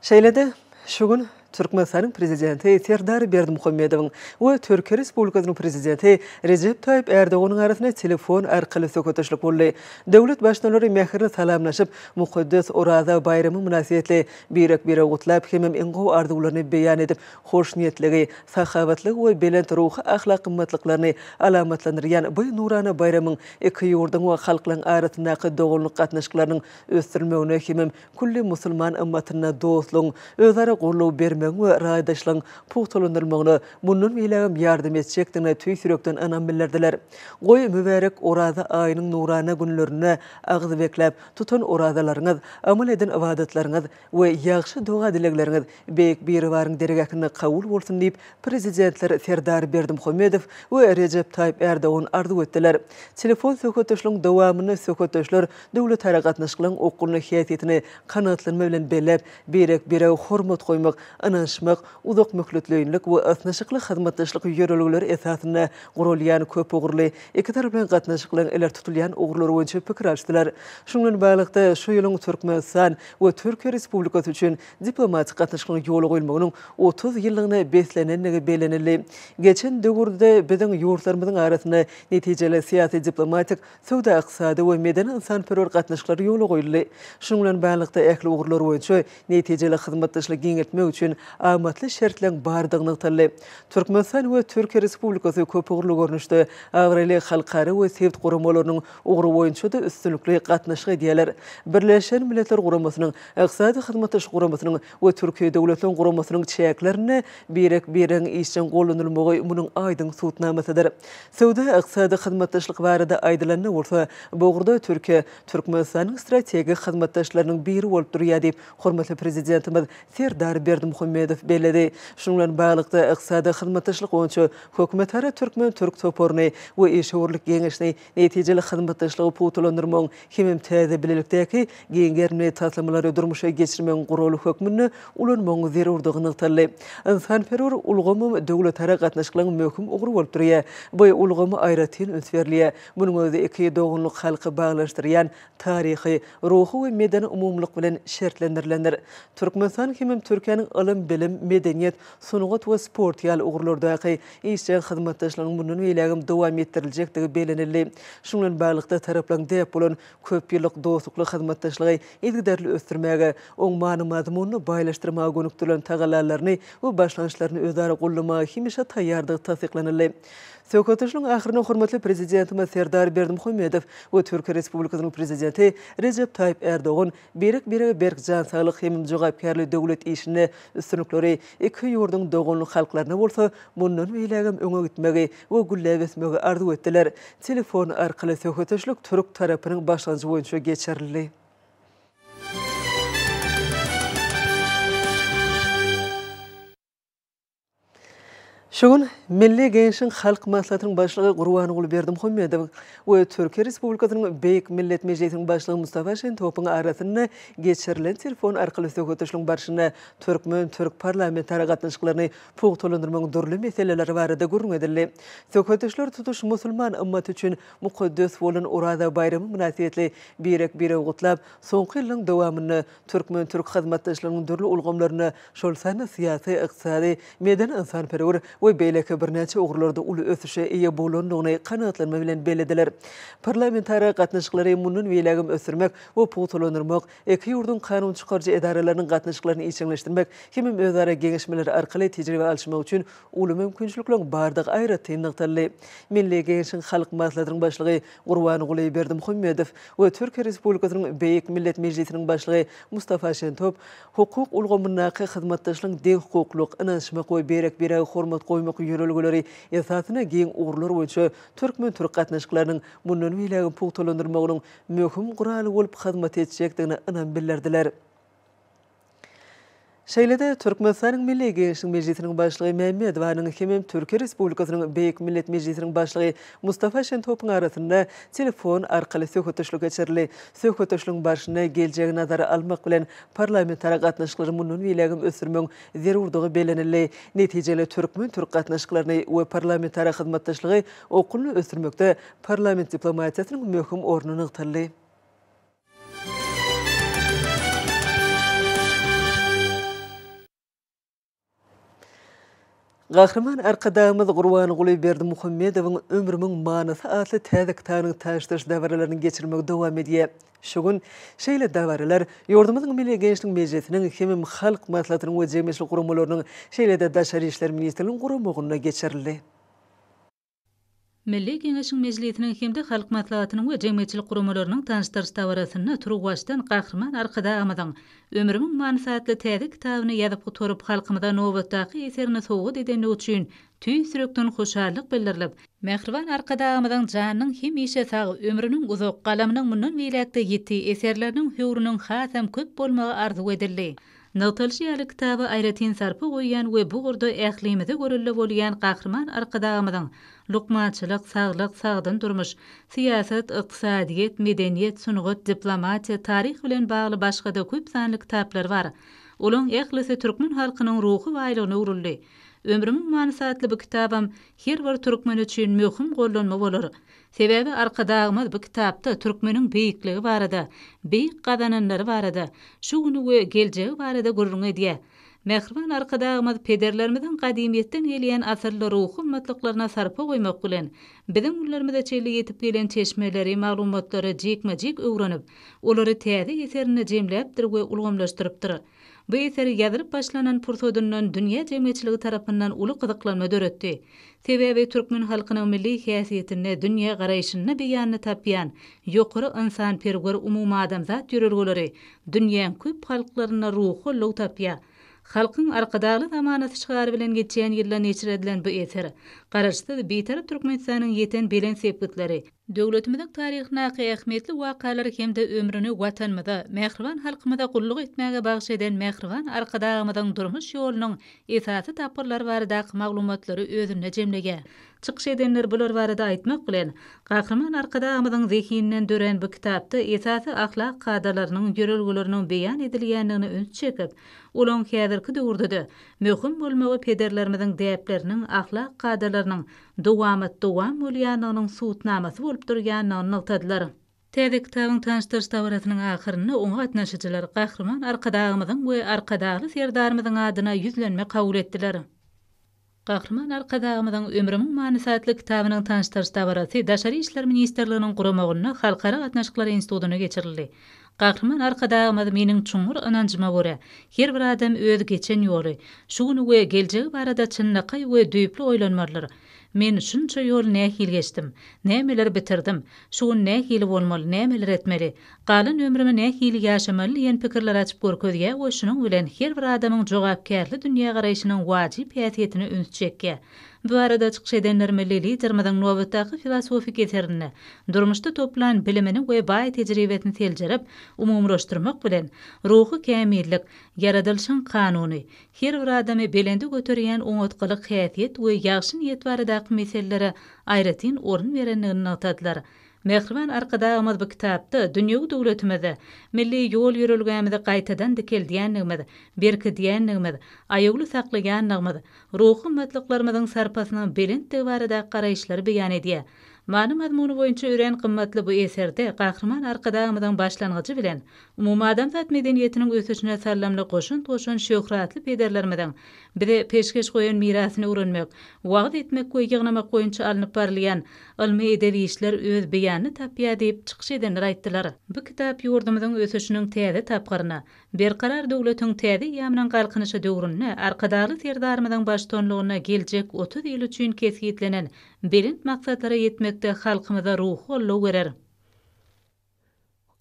Şeýle-de, şu gün Türkmenistanyň Prezidenti Serdar Berdimuhamedowyň we Türkiýe Respublikasynyň Prezidenti Rejep Taýyp Ärdoganyň arasynda telefon arkaly söhbetdeşlik boldy. Döwlet Baştutanlary mähirli salamlaşyp, mukaddes Oraza baýramy mynasybetli birek-biregi gutlap hemem iň gowy arzuwlaryny beýan edip, hoşniýetligi, sahawatlygy we belent ruhy-ahlak gymmatlyklaryny alamatlandyrýan bu nurana baýramyň iki ýurduň we halklaryň arasyndaky doganlyk gatnaşyklarynyň ösdürilmegine hemem külli musulman ymmatynda dostlugyň, özara goldaw bermegiň. berkemegiň we raýdaşlygyň pugtalandyrylmagyna mundan beýlägem ýardam etjekdigine tüýs ýürekden ynam bildirdiler. Goý, mübärek Oraza aýynyň nurana günlerinde agyz bekläp, tutan orazalaryňyz, amal eden ybadatlaryňyz we ýagşy doga-dilegleriňiz Beýik Biribaryň dergähinde kabul bolsun diýip, Prezidentler Serdar Berdimuhamedow we Rejep Taýyp Ärdogan arzuw etdiler. Telefon söhbetdeşligiň dowamynda söhbetdeşler döwletara gatnaşyklaryň okgunly häsiýetini kanagatlanma bilen belläp, birek-birege hormat goýmak, ynanyşmak, uzak möhletleýinlik we ysnyşykly hyzmatdaşlyk ýörelgeleri esasynda guralýan köpugurly ikitaraplaýyn gatnaşyklaryň ileri tutulýan ugurlary boýunça pikir alyşdylar. Şunuň bilen baglylykda, şu ýylyň Türkmenistan we Türkiýe Respublikasy üçin diplomatik gatnaşyklaryň ýola goýulmagynyň 30 ýyllygyna beslenendigi bellenildi. Geçen döwürde biziň ýurtlarymyzyň arasynda netijeli syýasy-diplomatik, söwda-ykdysady we medeni-ynsanperwer gatnaşyklar ýola goýuldy. Şunuň bilen baglylykda, ähli ugurlar boýunça netijeli hyzmatdaşlygy giňeltmek üçin amatly şertleriň bardygy nygtaldy. Türkmenistan we Türkiýe Respublikasy köpugurly görnüşde abraýly halkara we sebit guramalarynyň ugry boýunça-da üstünlikli gatnaşyk edýärler. Birleşen Milletler Guramasynyň, Ykdysady Hyzmatdaşlyk Guramasynyň we Türki Döwletleriň Guramasynyň çäklerinde birek-biregiň işjeň gollanylmagy munuň aýdyň subutnamasydyr. Söwda-ykdysady hyzmatdaşlyk barada aýdylanda bolsa, bu ugurda Türkiýe Türkmenistanyň strategik hyzmatdaşlarynyň biri bolup durýar diýip, hormatly Prezidentimiz Serdar Berdimuhamedow belledi. Şunuň bilen baglylykda, ykdysady hyzmatdaşlyk boýunça hökümetara türkmen-türk toparyny we işewürlik geňeşini netijeli hyzmatdaşlygy pugtalandyrmagyň hemem täze bilelikdäki giň gerimli taslamalary durmuşa geçirmegiň guraly hökmünde ulanmagyň zerurdygy nygtaldy. Ynsanperwer ulgamam döwletara gatnaşyklaryň möhüm ugry bolup durýar. Bu ulgama aýratyn üns berilýär. Munuň özi iki doganlyk halky baglanyşdyrýan taryhy, ruhy we medeni umumylyk bilen şertlendirilendir. Türkmenistan hemem Türkiýäniň ylym-bilim, medeniýet, sungat we sport ýaly ugurlardaky işjeň hyzmatdaşlygynyň mundan beýlägem dowam etdiriljekdigi bellenildi. Şunuň bilen baglylykda, taraplaryň däp bolan köp ýyllyk dostlukly hyzmatdaşlygy yzygiderli ösdürmäge, oň many-mazmunyny baýlaşdyrmaga gönükdirilen tagallalaryny we başlangyçlaryny özara goldamaga hemişe taýýardygy tassyklanyldy. Söhbetdeşligiň ahyrynda hormatly Prezidentimiz Serdar Berdimuhamedow we Türkiýe Respublikasynyň Prezidenti Rejep Taýyp Ärdogan Birek-birege berk jan saglyk hem jogapkärli döwlet işinde üstünlikleri, iki ýurduň doganlyk halklaryna bolsa mundan beýlägem öňe gitmegi we gülläp ösmegi arzuw etdiler. Telefon arkaly söhbetdeşlik türk tarapynyň başlangyjy boýunça geçirildi. Şu gün Milli Geňeşiň Halk Maslahatynyň Başlygy Gurbanguly Berdimuhamedow we Türkiýe Respublikasynyň Beýik Millet Mejlisiniň Başlygy Mustafa Şentopyň arasynda geçirilen telefon arkaly söhbetdeşligiň barşynda türkmen-türk parlamentara gatnaşyklaryny pugtalandyrmagyň dürli meseleleri barada gürrüň edildi. Söhbetdeşler tutuş musulman ymmaty üçin mukaddes bolan Oraza baýramy mynasybetli birek-biregi gutlap, soňky ýyllaryň dowamynda Türkmen-türk hyzmatdaşlygynyň dürli ulgamlarynda, şol sanda syýasy, ykdysady, medeni-ynsanperwer we beýleki birnäçe ugurlarda uly ösüşe eýe bolandygyny kanagatlanma bilen bellediler. Parlamentara gatnaşyklary mundan beýlägem ösdürmek we pugtalandyrmak, iki ýurduň kanun çykaryjy edaralarynyň gatnaşyklaryny işjeňleşdirmek hemem özara geňeşmeler arkaly tejribe alyşmak üçin uly mümkinçilikleriň bardygy aýratyn nygtaldy. Milli Geňeşiň Halk Maslahatynyň Başlygy Gurbanguly Berdimuhamedow we Türkiýe Respublikasynyň Beýik Millet Mejlisiniň Başlygy Mustafa Şentop hukuk ulgamyndaky hyzmatdaşlygyň deňhukuklylyk, ynanyşmak we birek-birege hormat goýmak ýörelgeleri esasynda giň ugurlar boýunça türkmen-türk gatnaşyklarynyň mundan beýlägem pugtalandyrylmagynyň möhüm guraly bolup hyzmat etjekdigine ynam bildirdiler. Şeýle-de, Türkmenistanyň Milli Geňeşiniň Mejlisiniň Başlygy Mämmedowanyň hemem Türkiýe Respublikasynyň Beýik Millet Mejlisiniň Başlygy Mustafa Şentopyň arasynda telefon arkaly söhbetdeşlik geçirildi. Söhbetdeşligiň barşynda geljegi nazara almak bilen, parlamentara gatnaşyklary mundan beýlägem ösdürmegiň zerurdygy bellenildi. Netijeli türkmen-türk gatnaşyklaryny we parlamentara hyzmatdaşlygy okgunly ösdürmekde parlament diplomatiýasynyň möhüm orny nygtaldy. Gahryman Arkadagymyz Gurbanguly Berdimuhamedowyň Ömrümiň manysy atly täze kitabynyň tanyşdyryş dabaralarynyň geçirilmegi dowam edýär. Şu gün şeýle dabaralar ýurdumyzyň Milli Geňeşiniň Mejlisiniň hemem Halk Maslahatynyň we jemgyýetçilik guramalarynyň, şeýle-de Daşary işler ministrliginiň guramagynda geçirildi. Milli Geňeşiň Mejlisiniň hem-de Halk Maslahatynyň we jemgyýetçilik guramalarynyň tanyşdyryş dabarasynda turuwbaşdan Gahryman Arkadagymyzyň Ömrümiň manysy atly täze kitabyny ýazyp gutaryp, halkymyza nobatdaky eserini sowgat edendigi üçin tüýs ýürekden hoşallyk bildirilip, mähriban Arkadagymyzyň janynyň hemişe sag, ömrüniň uzak, galamynyň mundan beýläk-de ýiti, eserleriniň höwrüniň hasam köp bolmagy arzuw edildi. Nygtalyşy ýaly, kitaba aýratyn sarpa goýýan we bu ugurda ählimize görelde bolýan Gahryman Arkadagymyzyň lukmançylyk, saglyk, sagdyn durmuş, syýasat, ykdysadyýet, medeniýet, sungat, diplomatiýa, taryh bilen bagly başga-da köp sanly kitaplary bar. Olaň ählisi türkmen halkynyň ruhy baýlygyna öwrüldi. Ömrümiň manysy atly bu kitabam her bir türkmen üçin möhüm gollanma bolar. Sebäbi Arkadagymyz bu kitapda türkmeniň beýikligi barada, beýik gazananlary barada, şu güni we geljegi barada gürrüň edýär. Mähriban Arkadagymyz pederlerimiziň gadymyýetden gelýän asylly ruhy gymmatlyklaryna sarpa goýmak bilen, biziň günlerimize çenli ýetip gelen çeşmeleri, maglumatlary jikme-jik öwrenip, olary täze eserinde jemläpdir we ulgamlaşdyrypdyr. Bu eser ýazylyp başlanan pursadyndan dünýä jemgyýetçiligi tarapyndan uly gyzyklanma döretdi. Sebäbi türkmen halkynyň milli häsiýetinde, dünýägaraýşynda beýanyny tapýan ýokary ynsanperwer umumadamzat ýörelgeleri dünýäň köp halklarynda ruhy goldaw tapýar. Halkyň Arkadagly zamanasy şygary bilen geçýän ýylda neşir edilen bu eser Garaşsyz, Bitarap Türkmenistanyň ýeten belent sepgitleri, Döwletimiziň taryhyndaky ähmiýetli wakalary hem-de ömrüni Watanymyza, mähriban halkymyza gulluk etmäge bagyş eden mähriban Arkadagymyzyň durmuş ýolunyň esasy tapgyrlary baradaky maglumatlary özünde jemleýär. Çykyş edenler bular barada aýtmak bilen, Gahryman Arkadagymyzyň zehininden dörän bu kitapda esasy ahlak kadalarynyň, ýörelgeleriniň beýan edilýändigine üns çekip, olaň häzirki döwürde-de möhüm bolmagy pederlerimiziň däpleriniň, ahlak kadalarynyň dowamat-dowam bolýandygynyň subutnamasy bolup durýandygyny nygtadylar. Täze kitabyň tanyşdyryş dabarasynyň ahyrynda oňa gatnaşyjylar Gahryman Arkadagymyzyň we Arkadagly Serdarymyzyň adyna ýüzlenme kabul etdiler. Gahryman Arkadagymyzyň Ömrümiň manysy atly kitabynyň tanyşdyryş dabarasy Daşary işler ministrliginiň guramagynda Halkara gatnaşyklary institutynda geçirildi. Gahryman Arkadagymyz Meniň çuňňur ynanjyma görä, her bir adam öz geçen ýoly, şu güni we geljegi barada çynlakaý we düýpli oýlanmalydyr. Men şunça ýol nähili geçdim? Nämeleri bitirdim? Şu gün nähili bolmaly, nämeler etmeli? Galan ömrümi nähili ýaşamaly diýen pikirleri açyp görkezýär we şunuň bilen her bir adamyň jogapkärli dünýägaraýşynyň wajyp häsiýetine üns çekýär. Bu barada çykyş edenler milli Liderimiziň nobatdaky filosofik eserinde durmuşda toplan bilimini we baý tejribesini seljerip, umumylaşdyrmak bilen, ruhy kämillik, ýaradylyşyň kanuny, her bir adamy belende göterýän oňat gylyk-häsiýet we ýagşy niýet baradaky meselelere aýratyn orun berendigini nygtadylar. Mähriban Arkadagymyz bu kitapda dünýewi döwletimizi, milli ýol-ýörelgämizi gaýtadan dikeldýändigimiz, berkidýändigimiz, aýawly saklaýandygymyz, ruhy gymmatlyklarymyzyň sarpasynyň belentdigi baradaky garaýyşlary beýan edýär. Many-mazmuny boýunça örän gymmatly bu eserde Gahryman Arkadagymyzyň başlangyjy bilen umumadamzat medeniýetiniň ösüşine saldamly goşant goşan şöhratly pederlerimiziň bize peşgeş goýan mirasyny öwrenmek, wagyz etmek we ýygnamak boýunça alnyp barylýan ylmy-edebi işler öz beýanyny tapýar diýip, çykyş edenler aýtdylar. Bu kitap ýurdumyzyň ösüşiniň täze tapgyryna, Berkarar döwletiň täze eýýamynyň Galkynyşy döwründe Arkadagly Serdarymyzyň baştutanlygynda geljek 30 ýyl üçin kesgitlenen belent maksatlara ýetmekde halkymyza ruhy goldaw berer.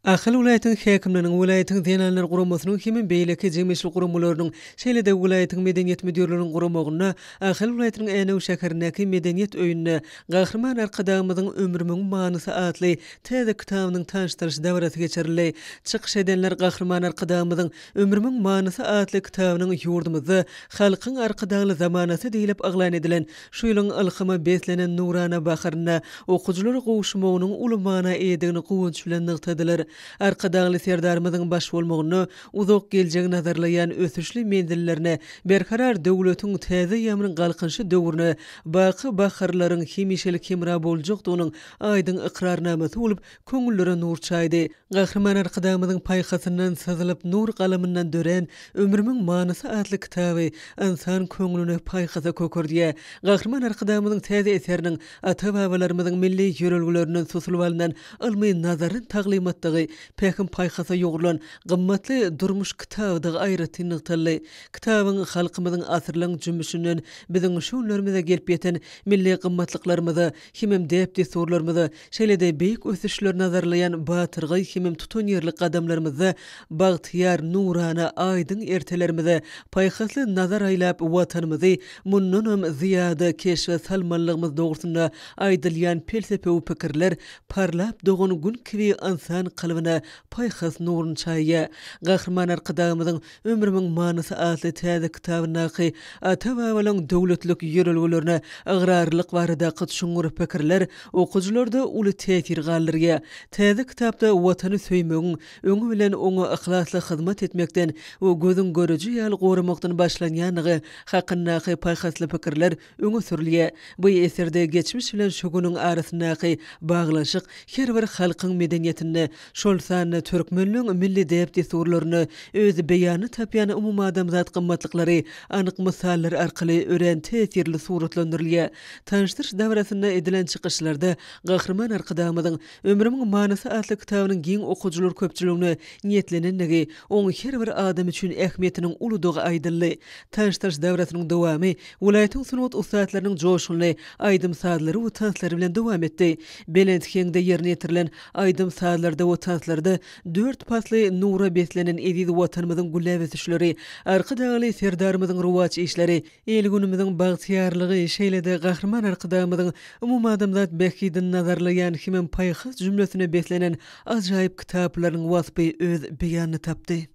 Ahal welaýatynyň häkimliginiň, welaýatyň Zenanlar guramasynyň hem beýleki jemgyýetçilik guramalarynyň, şeýle-de welaýatyň Medeniýet müdirliginiň guramagynda Ahal welaýatynyň Änew şäherindäki Medeniýet öýünde Gahryman Arkadagymyzyň Ömrümiň manysy atly täze kitabynyň tanyşdyryş dabarasy geçirildi. Çykyş edenler Gahryman Arkadagymyzyň Ömrümiň manysy atly kitabynyň ýurdumyzda Halkyň Arkadagly zamanasy diýlip yglan edilen şu ýylyň ylhama beslenen nurana baharynda okyjylara gowuşmagynyň uly mana eýedigini guwanç bilen nygtadylar. Arkadagly Serdarymyzyň baş bolmagynda uzak geljegi nazarlaýan ösüşli menzillerine, Berkarar döwletiň täze eýýamynyň Galkynyşy döwrüne baky baharlaryň hemişelik hemra boljakdygynyň aýdyň ykrarnamasy bolup, köňüllere nur çaýdy. Gahryman Arkadagymyzyň paýhasyndan syzylyp, nur galamyndan dörän Ömrümiň manysy atly kitaby ynsan köňlüni paýhasa kökerdýär. Gahryman Arkadagymyzyň täze eseriniň ata-babalarymyzyň milli ýörelgelerinden susulyp alnan ylmy nazary taglymatdygy. çuňlurdygy, pähim-paýhasa ýugrulan gymmatly durmuş kitabydygy aýratyn nygtaldy. Kitabyň halkymyzyň asyrlaryň jümmüşinden biziň şu günlerimize gelip ýeten milli gymmatlyklarymyza hemem däp-dessurlarymyza, şeýle-de beýik ösüşleri nazarlaýan batyrgaý hemem tutanýerli gadamlarymyzda bagtyýar, nurana, aýdyň ertelerimize paýhasly nazar aýlap Watanymyzy mundanam zyýada keşbe salmalydygymyz dogrusynda aýdylýan pelsepewi pikirler parlap dogan Gün kibi ynsan kalbyna paýhas nuruny çaýýar. Gahryman Arkadagymyzyň Ömrümiň manysy atly täze kitabyndaky ata-babalaryň döwletlilik ýörelgelerine ygrarlylyk baradaky çuňňur pikirler okyjylarda uly täsir galdyrýar. Täze kitapda Watany söýmegiň, öňi bilen oňa yhlasly hyzmat etmekden we gözüň göreji ýaly goramakdan başlanýandygy hakyndaky paýhasly pikirler öňe sürülýär. Bu eserde geçmiş bilen şu günüň arasyndaky baglanyşyk her bir halkyň medeniýetinde, şol sanda türkmenleň milli däp-dessurlarynda öz beýanyny tapýan umumadamzat gymmatlyklary anyk mysallar arkaly örän täsirli suratlandyrylýar. Tanyşdyryş dabarasynda edilen çykyşlarda Gahryman Arkadagymyzyň Ömrümiň manysy atly kitabynyň giň okyjylar köpçüligine niýetlenendigi, oň her bir adam üçin ähmiýetiniň uludygy aýdyldy. Tanyşdyryş dabarasynyň dowamy welaýatyň sungat ussatlarynyň joşgunly aýdym-sazlary we tanslary bilen dowam etdi. Belent heňde ýerine ýetirilen aýdym-sazlarda we tanslarda dört pasly nura beslenen eziz Watanymyzyň gülläp ösüşleri, Arkadagly Serdarymyzyň rowaç işleri, il-günümiziň bagtyýarlygy, şeýle-de Gahryman Arkadagymyzyň umumadamzat bähbidini nazarlaýan hemem paýhas jümlesine beslenen ajaýyp kitaplarynyň waspy öz beýanyny tapdy.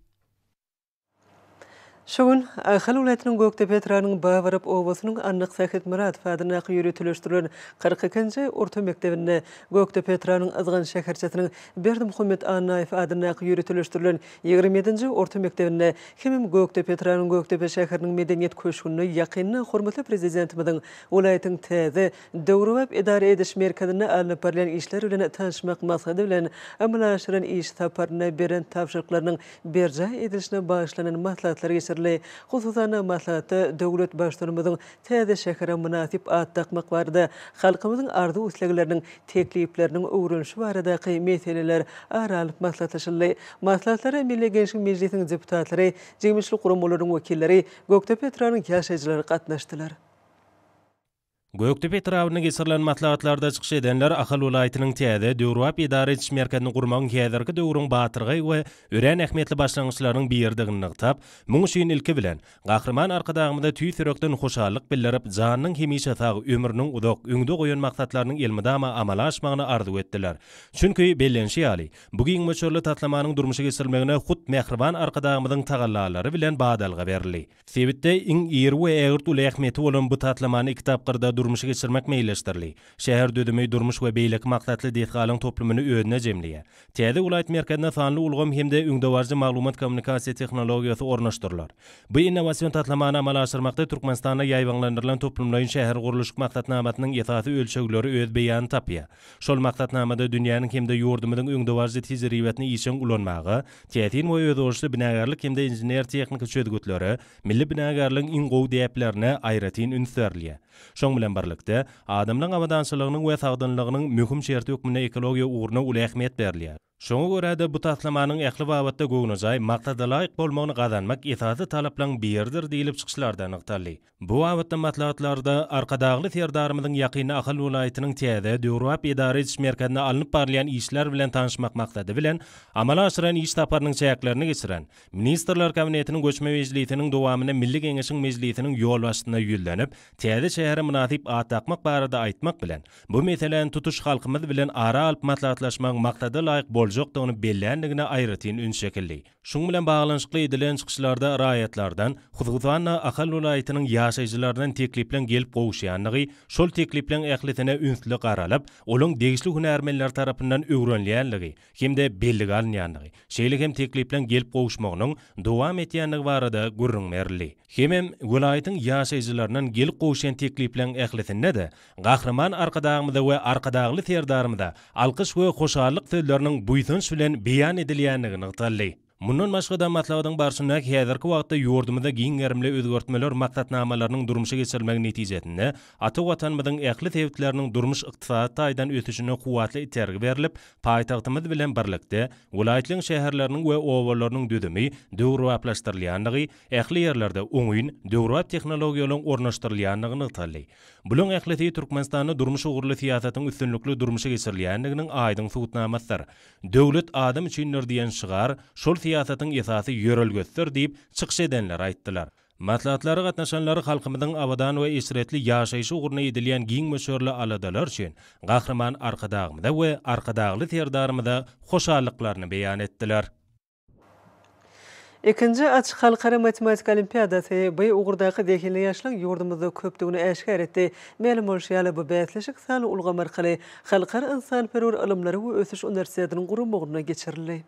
Şu gün Ahal welaýatynyň Gökdepe etrabynyň Babarap obasynyň Annak Sähetmyradow adyndaky ýöriteleşdirilen 42-nji orta mekdebinde Gökdepe etrabynyň Yzgan şäherçesiniň Berdimuhamet Annaýew adyndaky ýöriteleşdirilen 27-nji orta mekdebinde hemem Gökdepe etrabynyň Gökdepe şäheriniň Medeniýet köşgünde ýakynda hormatly Prezidentimiziň welaýatyň täze, döwrebap edara ediş merkezinde alnyp barylýan işler bilen tanyşmak maksady bilen amala aşyran iş saparynda beren tabşyryklarynyň berjaý edilişine bagyşlanan maslahatlar geçirildi. Hususan-da, maslahatda döwlet Baştutanymyzyň täze şähere mynasyp at dakmak barada halkymyzyň arzuw-islegleriniň, teklipleriniň öwrenilişi baradaky meseleler ara alnyp maslahatlaşyldy. Maslahatlara Milli Geňeşiň Mejlisiniň deputatlary, jemgyýetçilik guramalarynyň wekilleri, Gökdepe etrabynyň ýaşaýjylary gatnaşdylar. Gökdepe etrabynda geçirilen maslahatlarda çykyş edenler Ahal welaýatynyň täze, döwrebap edara ediş merkezini gurmagyň häzirki döwrüň batyrgaý we örän ähmiýetli başlangyçlarynyň biridigini nygtap, muň üçin ilki bilen, Gahryman Arkadagymyza tüýs ýürekden hoşallyk bildirip, janynyň hemişe sag, ömrüniň uzak, öňde goýan maksatlarynyň elmydama amala aşmagyny arzuw etdiler. Çünki, bellenişi ýaly, bu giň möçberli taslamanyň durmuşa geçirilmegine hut mähriban Arkadagymyzyň tagallalary bilen badalga berildi. Sebitde iň iri we ägirt uly ähmiýeti bolan bu taslamany iki tapgyrda durmuşa geçirmek meýilleşdirildi. Şäher düzümi durmuş we beýleki maksatly desgalaryň toplumyny özünde jemleýär. Täze welaýat merkezinde sanly ulgam hem-de öňdebaryjy maglumat-kommunikasiýa tehnologiýasy ornaşdyrylar. Bu innowasion taslamany amala aşyrmakda Türkmenistanda ýaýbaňlandyrylan toplumlaýyn şähergurluşyk maksatnamasynyň esasy ölçegleri öz beýanyny tapýar. Şol maksatnamada dünýäniň hem-de ýurdumyzyň öňdebaryjy tejribesini işjeň ulanmaga, täsin we özboluşly binagärlik hem-de inžener-tehniki çözgütlere, milli binagärligiň iň gowy däplerine aýratyn üns berilýär. Şoň bilen birlikde, adamlaryň abadançylygynyň we sagdynlygynyň möhüm şerti hökmünde ekologiýa ugruna uly ähmiýet berilýär. Şoňa görä-de, bu taslamanyň ähli babatda göwnejaý, maksadalaýyk bolmagyny gazanmak esasy talaplaryň biridir diýlip çykyşlarda nygtaldy. Bu babatda maslahatlarda Arkadagly Serdarymyzyň ýakynda Ahal welaýatynyň täze, döwrebap edara ediş merkezinde alnyp barylýan işler bilen tanyşmak maksady bilen, amala aşyran iş saparynyň çäklerinde geçiren Ministrler Kabinetiniň göçme mejlisiniň dowamynda Milli Geňeşiň Mejlisiniň ýolbaşçysyna ýüzlenip, täze şähere mynasyp at dakmak barada aýtmak bilen, bu meseläni tutuş halkymyz bilen ara alyp maslahatlaşmagyň maksada laýyk boljakdygyny belländigine aýratyn üns çekildi. Şunuň bilen baglanyşykly edilen çykyşlarda raýatlardan, hususan-da, Ahal welaýatynyň ýaşaýjylaryndan teklipleriň gelip gowuşýandygy, şol teklipleriň ählisine ünsli garalyp, olaryň degişli hünärmenler tarapyndan öwrenilýändigi hem-de bellige alynýandygy, şeýle hem teklipleriň gelip gowuşmagynyň dowam etýändigi barada gürrüň berildi. Hemem welaýatyň ýaşaýjylaryndan gelip gowuşýan teklipleriň ählisinde-de Gahryman Arkadagymyza we Arkadagly Serdarymyza alkyş we hoşallyk sözleriniň buýsanç bilen beýan edilýändigi nygtaldy. Mundan başga-da, maslahatyň barşynda häzirki wagtda ýurdumyzda giň gerimli özgertmeler maksatnamalarynyň durmuşa geçirilmegi netijesinde ata Watanymyzyň ähli sebitleriniň durmuş-ykdysady taýdan ösüşine kuwwatly itergi berlip, paýtagtymyz bilen birlikde, welaýatlaryň şäherleriniň we obalarynyň düzümi döwrebaplaşdyrylýandygy, ähli ýerlerde oňyn, döwrebap tehnologiýalaryň ornaşdyrylýandygy nygtaldy. Bularyň ählisi Türkmenistanda durmuş ugurly syýasatyň üstünlikli durmuşa geçirilýändiginiň aýdyň subutnamasydyr. Döwlet adam üçindir diýen şygar şol syýasatyň esasy ýörelgesidir diýip, çykyş edenler aýtdylar. Maslahatlara gatnaşanlar halkymyzyň abadan we eşretli ýaşaýşy ugrunda edilýän giň möçberli aladalar üçin Gahryman Arkadagymyza we Arkadagly Serdarymyza hoşallyklaryny beýan etdiler. Ikinji açyk halkara matematika olimpiadasy bu ugurdaky zehinli ýaşlaryň ýurdumyzda köpdügini äşgär etdi. Mälim bolşy ýaly, bu bäsleşik sanly ulgam arkaly Halkara ynsanperwer ylymlary we ösüş uniwersitetiniň guramagynda geçirildi.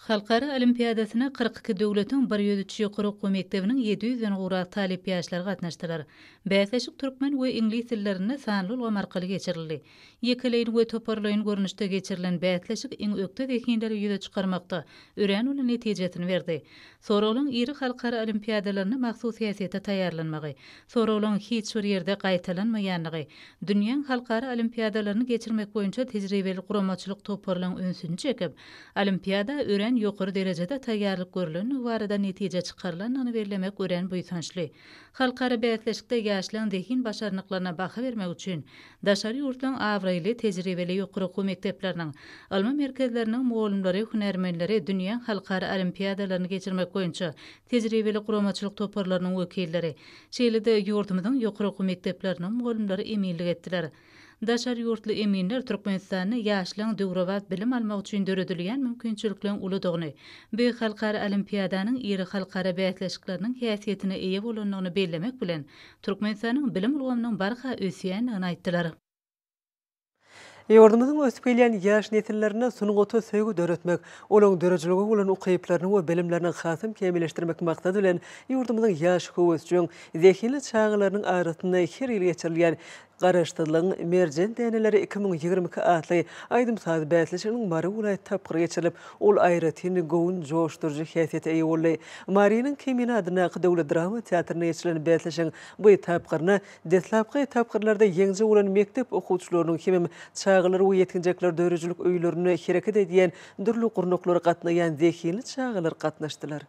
Halkara olimpiadasyna 42 döwletiň 103 ýokary okuw mekdebiniň 700 den gowrak talyp ýaşlary gatnaşdylar. Bäsleşik türkmen we iňlis dillerinde sanly ulgam arkaly geçirildi. Ýekeleýin we toparlaýyn görnüşde geçirilen bäsleşik iň ökde zehinleri ýüze çykarmakda örän uly netijesini berdi. Soraglaryň iri halkara olimpiadalaryna mahsus häsiýetde taýýarlanmagy, soraglaryň hiç bir ýerde gaýtalanmaýanlygy, dünýäň halkara olimpiadalaryny geçirmek boýunça tejribeli guramaçylyk toparlaryň ünsüni çekip, olimpiada örän ýokary derejede taýýarlyk görlendigi barada netije çykarylandygyny bellemek örän buýsançly. Halkara bäsleşikde ýaşlaryň zehin başarnyklaryna baha bermek üçin daşary ýurtlaryň abraýly, tejribeli ýokary okuw mekdepleriniň, ylmy merkezleriniň mugallymlary, hünärmenleri, dünýäň halkara olimpiadalaryny geçirmek boýunça tejribeli guramaçylyk toparlarynyň wekilleri, şeýle-de ýurdumyzyň ýokary okuw mekdepleriniň mugallymlary eminlik etdiler. Daşary ýurtly eminler Türkmenistanda ýaşlaryň döwrebap bilim almagy üçin döredilýän mümkinçilikleriň uludygyny, bu halkara olimpiadanyň iri halkara bäsleşikleriniň häsiýetine eýe bolandygyny bellemek bilen, Türkmenistanyň bilim ulgamynyň barha ösýändigini aýtdylar. Ýurdumyzyň ösüp gelýän ýaş nesillerinde sungata söýgi döretmek, olaryň döredijilige bolan ukyplaryny we bilimlerini hasam kämilleşdirmek maksady bilen, ýurdumyzyň ýaş höwesjeň, zehinli çagalarynyň arasynda her ýyl geçirilýän Garaşsyzlygyň merjen däneleri 2022 atly aýdym-saz bäsleşiginiň Mary welaýat tapgyry geçirilip, ol aýratyn göwün joşduryjy häsiýete eýe boldy. Marynyň Kemine adyndaky döwlet drama teatrynda geçirilen bäsleşigiň bu tapgyryna deslapky tapgyrlarda ýeňiji bolan mekdep okuwçylarynyň hemem çagalar we ýetginjekler döredijilik öýlerinde hereket edýän dürli gurnaklara gatnaýan zehinli çagalar gatnaşdylar.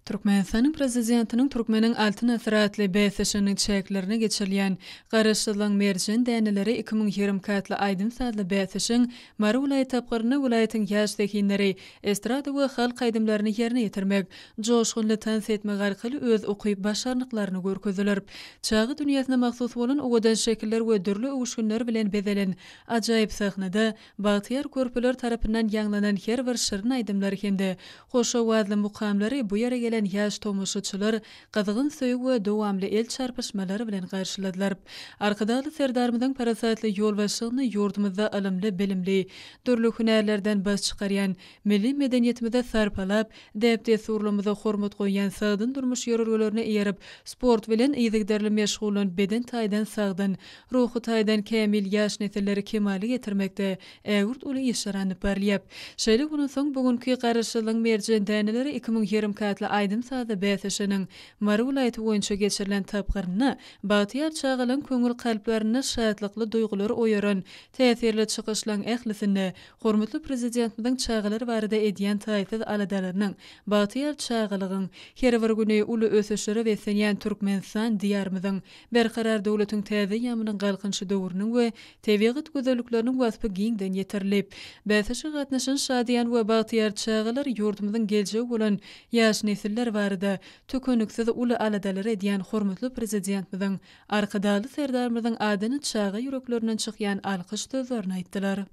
Türkmenistanyň Prezidentiniň Türkmeniň Altyn asyry atly bäsleşiginiň çäklerinde geçirilýän Garaşsyzlygyň merjen däneleri 2022 atly aýdym-sazly bäsleşigiň Mary welaýat tapgyrynda welaýatyň ýaş zehinleri estrada we halk aýdymlaryny ýerine ýetirmek, joşgunly tans etmek arkaly öz ukyp-başarnyklaryny görkezdiler. Çaga dünýäsine mahsus bolan owadan şekiller we dürli öwüşginler bilen bezelen ajaýyp sahnada Bagtyýar körpeler tarapyndan ýaňlanan her bir şirin aýdymlar hem-de hoş owazly mukamlary bu ýere gelen ýaş tomaşaçylar gyzgyn söýgi we dowamly el çarpyşmalar bilen garşyladylar. Arkadagly Serdarymyzyň parasatly ýolbaşçylygynda ýurdumyzda ylymly-bilimli, dürli hünärlerden baş çykarýan, milli medeniýetimize sarpalap, däp-dessurlarymyza hormat goýýan sagdyn durmuş ýörelgelerine eýerip, sport bilen yzygiderli meşgullan beden taýdan sagdyn, Ruhy taýdan kämil ýaş nesilleri kemala getirmekde ägirt uly işler alnyp barylýar. Şeýle bolansoň, bu günki Garaşsyzlygyň merjen däneleri 2022 atly aýdym-sazly bäsleşiginiň Mary welaýaty boýunça geçirilen tapgyrynda bagtyýar çagalaryň köňül kalplarynda şatlykly duýgulary oýaran täsirli çykyşlaryň ählisinde hormatly Prezidentimiziň çagalar barada edýän taýsyz aladalarynyň, bagtyýar çagalygyň, her bir güni uly ösüşlere beslenýän Türkmenistan Diýarymyzyň Berkarar döwletiň täze eýýamynyň Galkynyşy döwrüniň we tebigat gözellikleriniň waspy giňden ýetirilip, bäsleşige gatnaşan şadyýan we bagtyýar çagalar ýurdumyzyň geljegi bolan ýaş nesiller barada tükeniksiz uly aladalary edýän hormatly Prezidentimiziň, Arkadagly Serdarymyzyň adyna çaga ýüreklerinden çykýan alkyş sözlerini aýtdylar.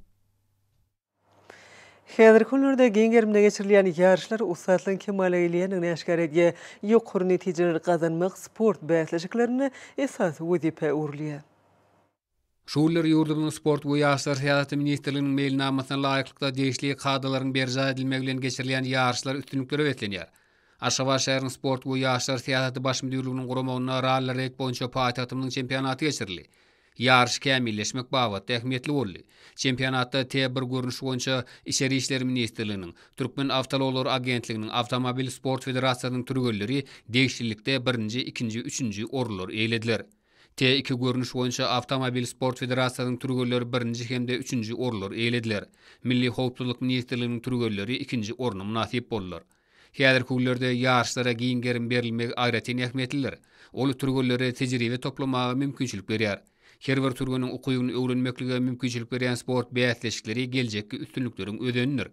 Häzirki günlerde giň gerimde geçirilýän ýaryşlar ussatlygyň kemala gelýändigini äşgär edýär. Ýokary netijeleri gazanmak sport bäsleşiklerinde esasy wezipä öwrülýär. Şu günler ýurdumyzyň Sport we ýaşlar syýasaty ministrliginiň meýilnamasyna laýyklykda degişli kadalaryň berjaý edilmegi bilen geçirilýän ýaryşlar üstünliklere beslenýär. Aşgabat şäheriniň Sport we ýaşlar syýasaty baş müdirliginiň guramagynda ralli-reýd boýunça paýtagtymyzyň çempionaty geçirildi. Ýaryş kämilleşmek babatda ähmiýetli boldy. Çempionatda T bir görnüşi boýunça Içeri işler ministrliginiň, Türkmen awtoulaglary agentliginiň, Awtomobil sport federasiýasynyň türgenleri degişlilikde birinji, ikinji, üçünji orunlary eýelediler. T iki görnüş boýunça Awtomobil sport federasiýasynyň türgenleri birinji hem-de üçünji orunlary eýelediler. Milli howpsuzlyk ministrliginiň türgenleri ikinji orna mynasyp boldular. Häzirki günlerde ýaşlara giň gerim berilmegi aýratyn ähmiýetlidir. Ol türgenlere tejribe toplamaga mümkinçilik berýär. Her bir türgeniň ukybyny öwrenmeklige mümkinçilik berýän sport bäsleşikleri geljekki üstünlikleriň özenidir.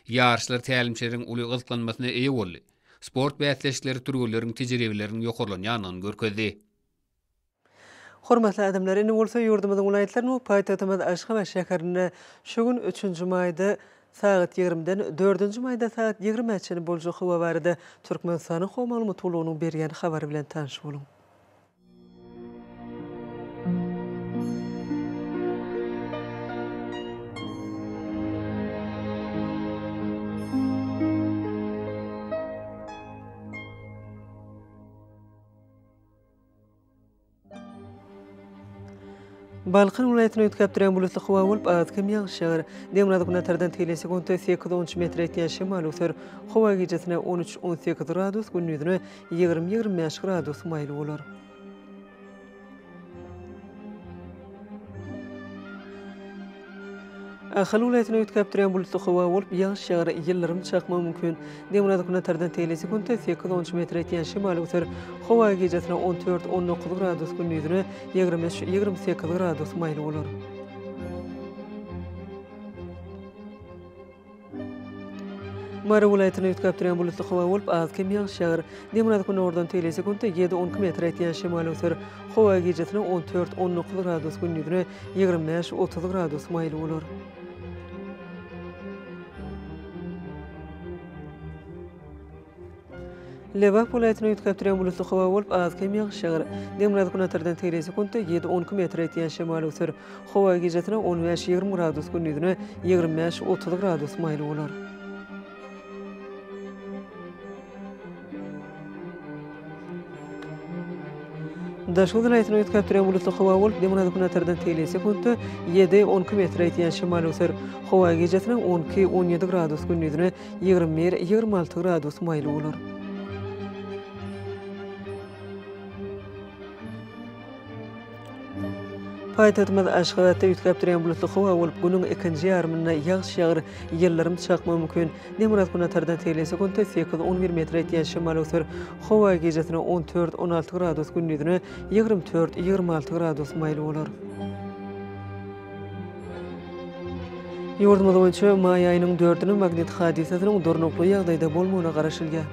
Ýaryşlar tälimçileriň uly gyzyklanmasyna eýe boldy. Sport bäsleşikleri türgenleriň tejribeleriniň ýokarlanýandygyny görkezdi. Hormatly adamlar, indi bolsa ýurdumyzyň welaýatlarynda we paýtagtymyz Aşgabat şäherinde şu gün, üçünji maýda sagat ýigrimiden dördünji maýda sagat ýigrimä çenli boljak howa barada Türkmenistanyň Howa maglumat gullugynyň berýän habary bilen tanyş boluň. Balkan welaýatynda üýtgäp durýan bulutly howa bolup, az-kem ýagyş ýagar. Demirgazyk günortadan tegelek sekuntda sekiz-on üç metre ýetýän şemal öwser. Howa gijesine on üç, 18 gradus, gündizine 20, 25 gradus maýyl bolar. Ahal welaýatynda üýtgäp durýan bulutly howa bolup, ýagyş ýagar, ýyldyrym çakmagy mümkin. Demirgazyk günortadan tegelek sekuntda sekiz-on üç metre ýetýän şemal öwser. Howa gijesine 14, 19 gradus, gündizine 23, 28 gradus maýyl bolar. Mary welaýatynda üýtgäp durýan bulutly howa bolup, az-kem ýagyş ýagar. Demirgazyk günordan tegelek sekuntda ýedi-on iki metre ýetýän şemal öwser. Howa gijesine 14, 19 gradus, gündizine 25, 30 gradus maýyl bolar. Lebap welaýatynda üýtgäp durýan bulutly howa bolup, az-kem ýagyş ýagar. Demirgazyk günortadan tegelek sekuntda ýedi-on iki metre ýetýän şemal öwser. Howa gijesine on bäş-ýigrimi gradus, gündizine 25, 30 gradus maýyl bolar. Daşoguz welaýatynda üýtgäp durýan bulutly howa bolup, demirgazyk günortadan tegelek sekuntda ýedi-on iki metre ýetýän şemal öwser. Howa gijesine on iki, 17 gradus, gündizine 21, 26 gradus maýyl bolar. Paýtagtymyz Aşgabatda üýtgäp durýan bulutly howa bolup, günüň ikinji ýarymynda ýagyş ýagar, ýyldyrym çakmagy mümkin. Demirgazyk günortadan tegelek sekuntda sekiz, on bir metre ýetýän şemal öwser. Howa gijesine on dört, 16 gradus, gündizine 24, 26 gradus maýyl bolar. Ýurdumyz boýunça maý aýynyň dördüne magnit hadysasynyň durnukly ýagdaýda bolmagyna garaşylýar.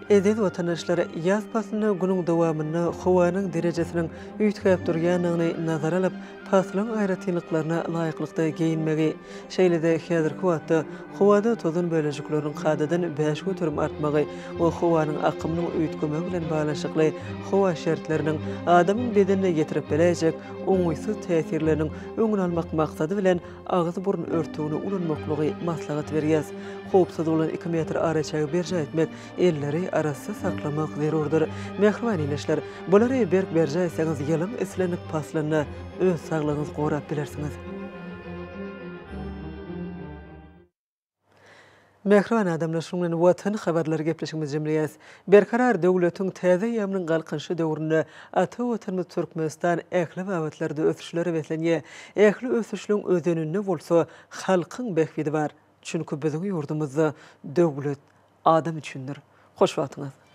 Eziz watandaşlar, ýaz paslynda günüň dowamynda howanyň derejesiniň üýtgäp durýandygyny nazara alyp, paslyň aýratynlyklaryna laýyklykda geýinmegi, şeýle-de häzirki wagtda howada tozan bölejikleriniň kadadan 5% artmagy we howanyň akymynyň üýtgemegi bilen baglanyşykly howa şertleriniň adamyň bedenine ýetirip biläýjek oňaýsyz täsirleriniň öňüni almak maksady bilen agyz-burun örtügini ulanmaklygy maslahat berýäs. Howpsuz bolan iki metr araçägi berjaý etmek, elleri arassa saklamak zerurdyr. Mähriban ildeşler, bulary berk berjaý etseňiz ýylyň islendik paslynda öz saglygyňyzy gorap bilersiňiz. Mähriban adamlar, şunuň bilen Watan habarlary gepleşigimizi jemleýäris. Berkarar döwletiň täze eýýamynyň Galkynyşy döwründe ata Watanymyz Türkmenistan ähli babatlarda ösüşlere beslenýär. Ähli ösüşleň özeninde bolsa halkyň bähbidi bar. Çünki biziň ýurdumyzda döwlet adam üçindir. Hoş wagtyňyz!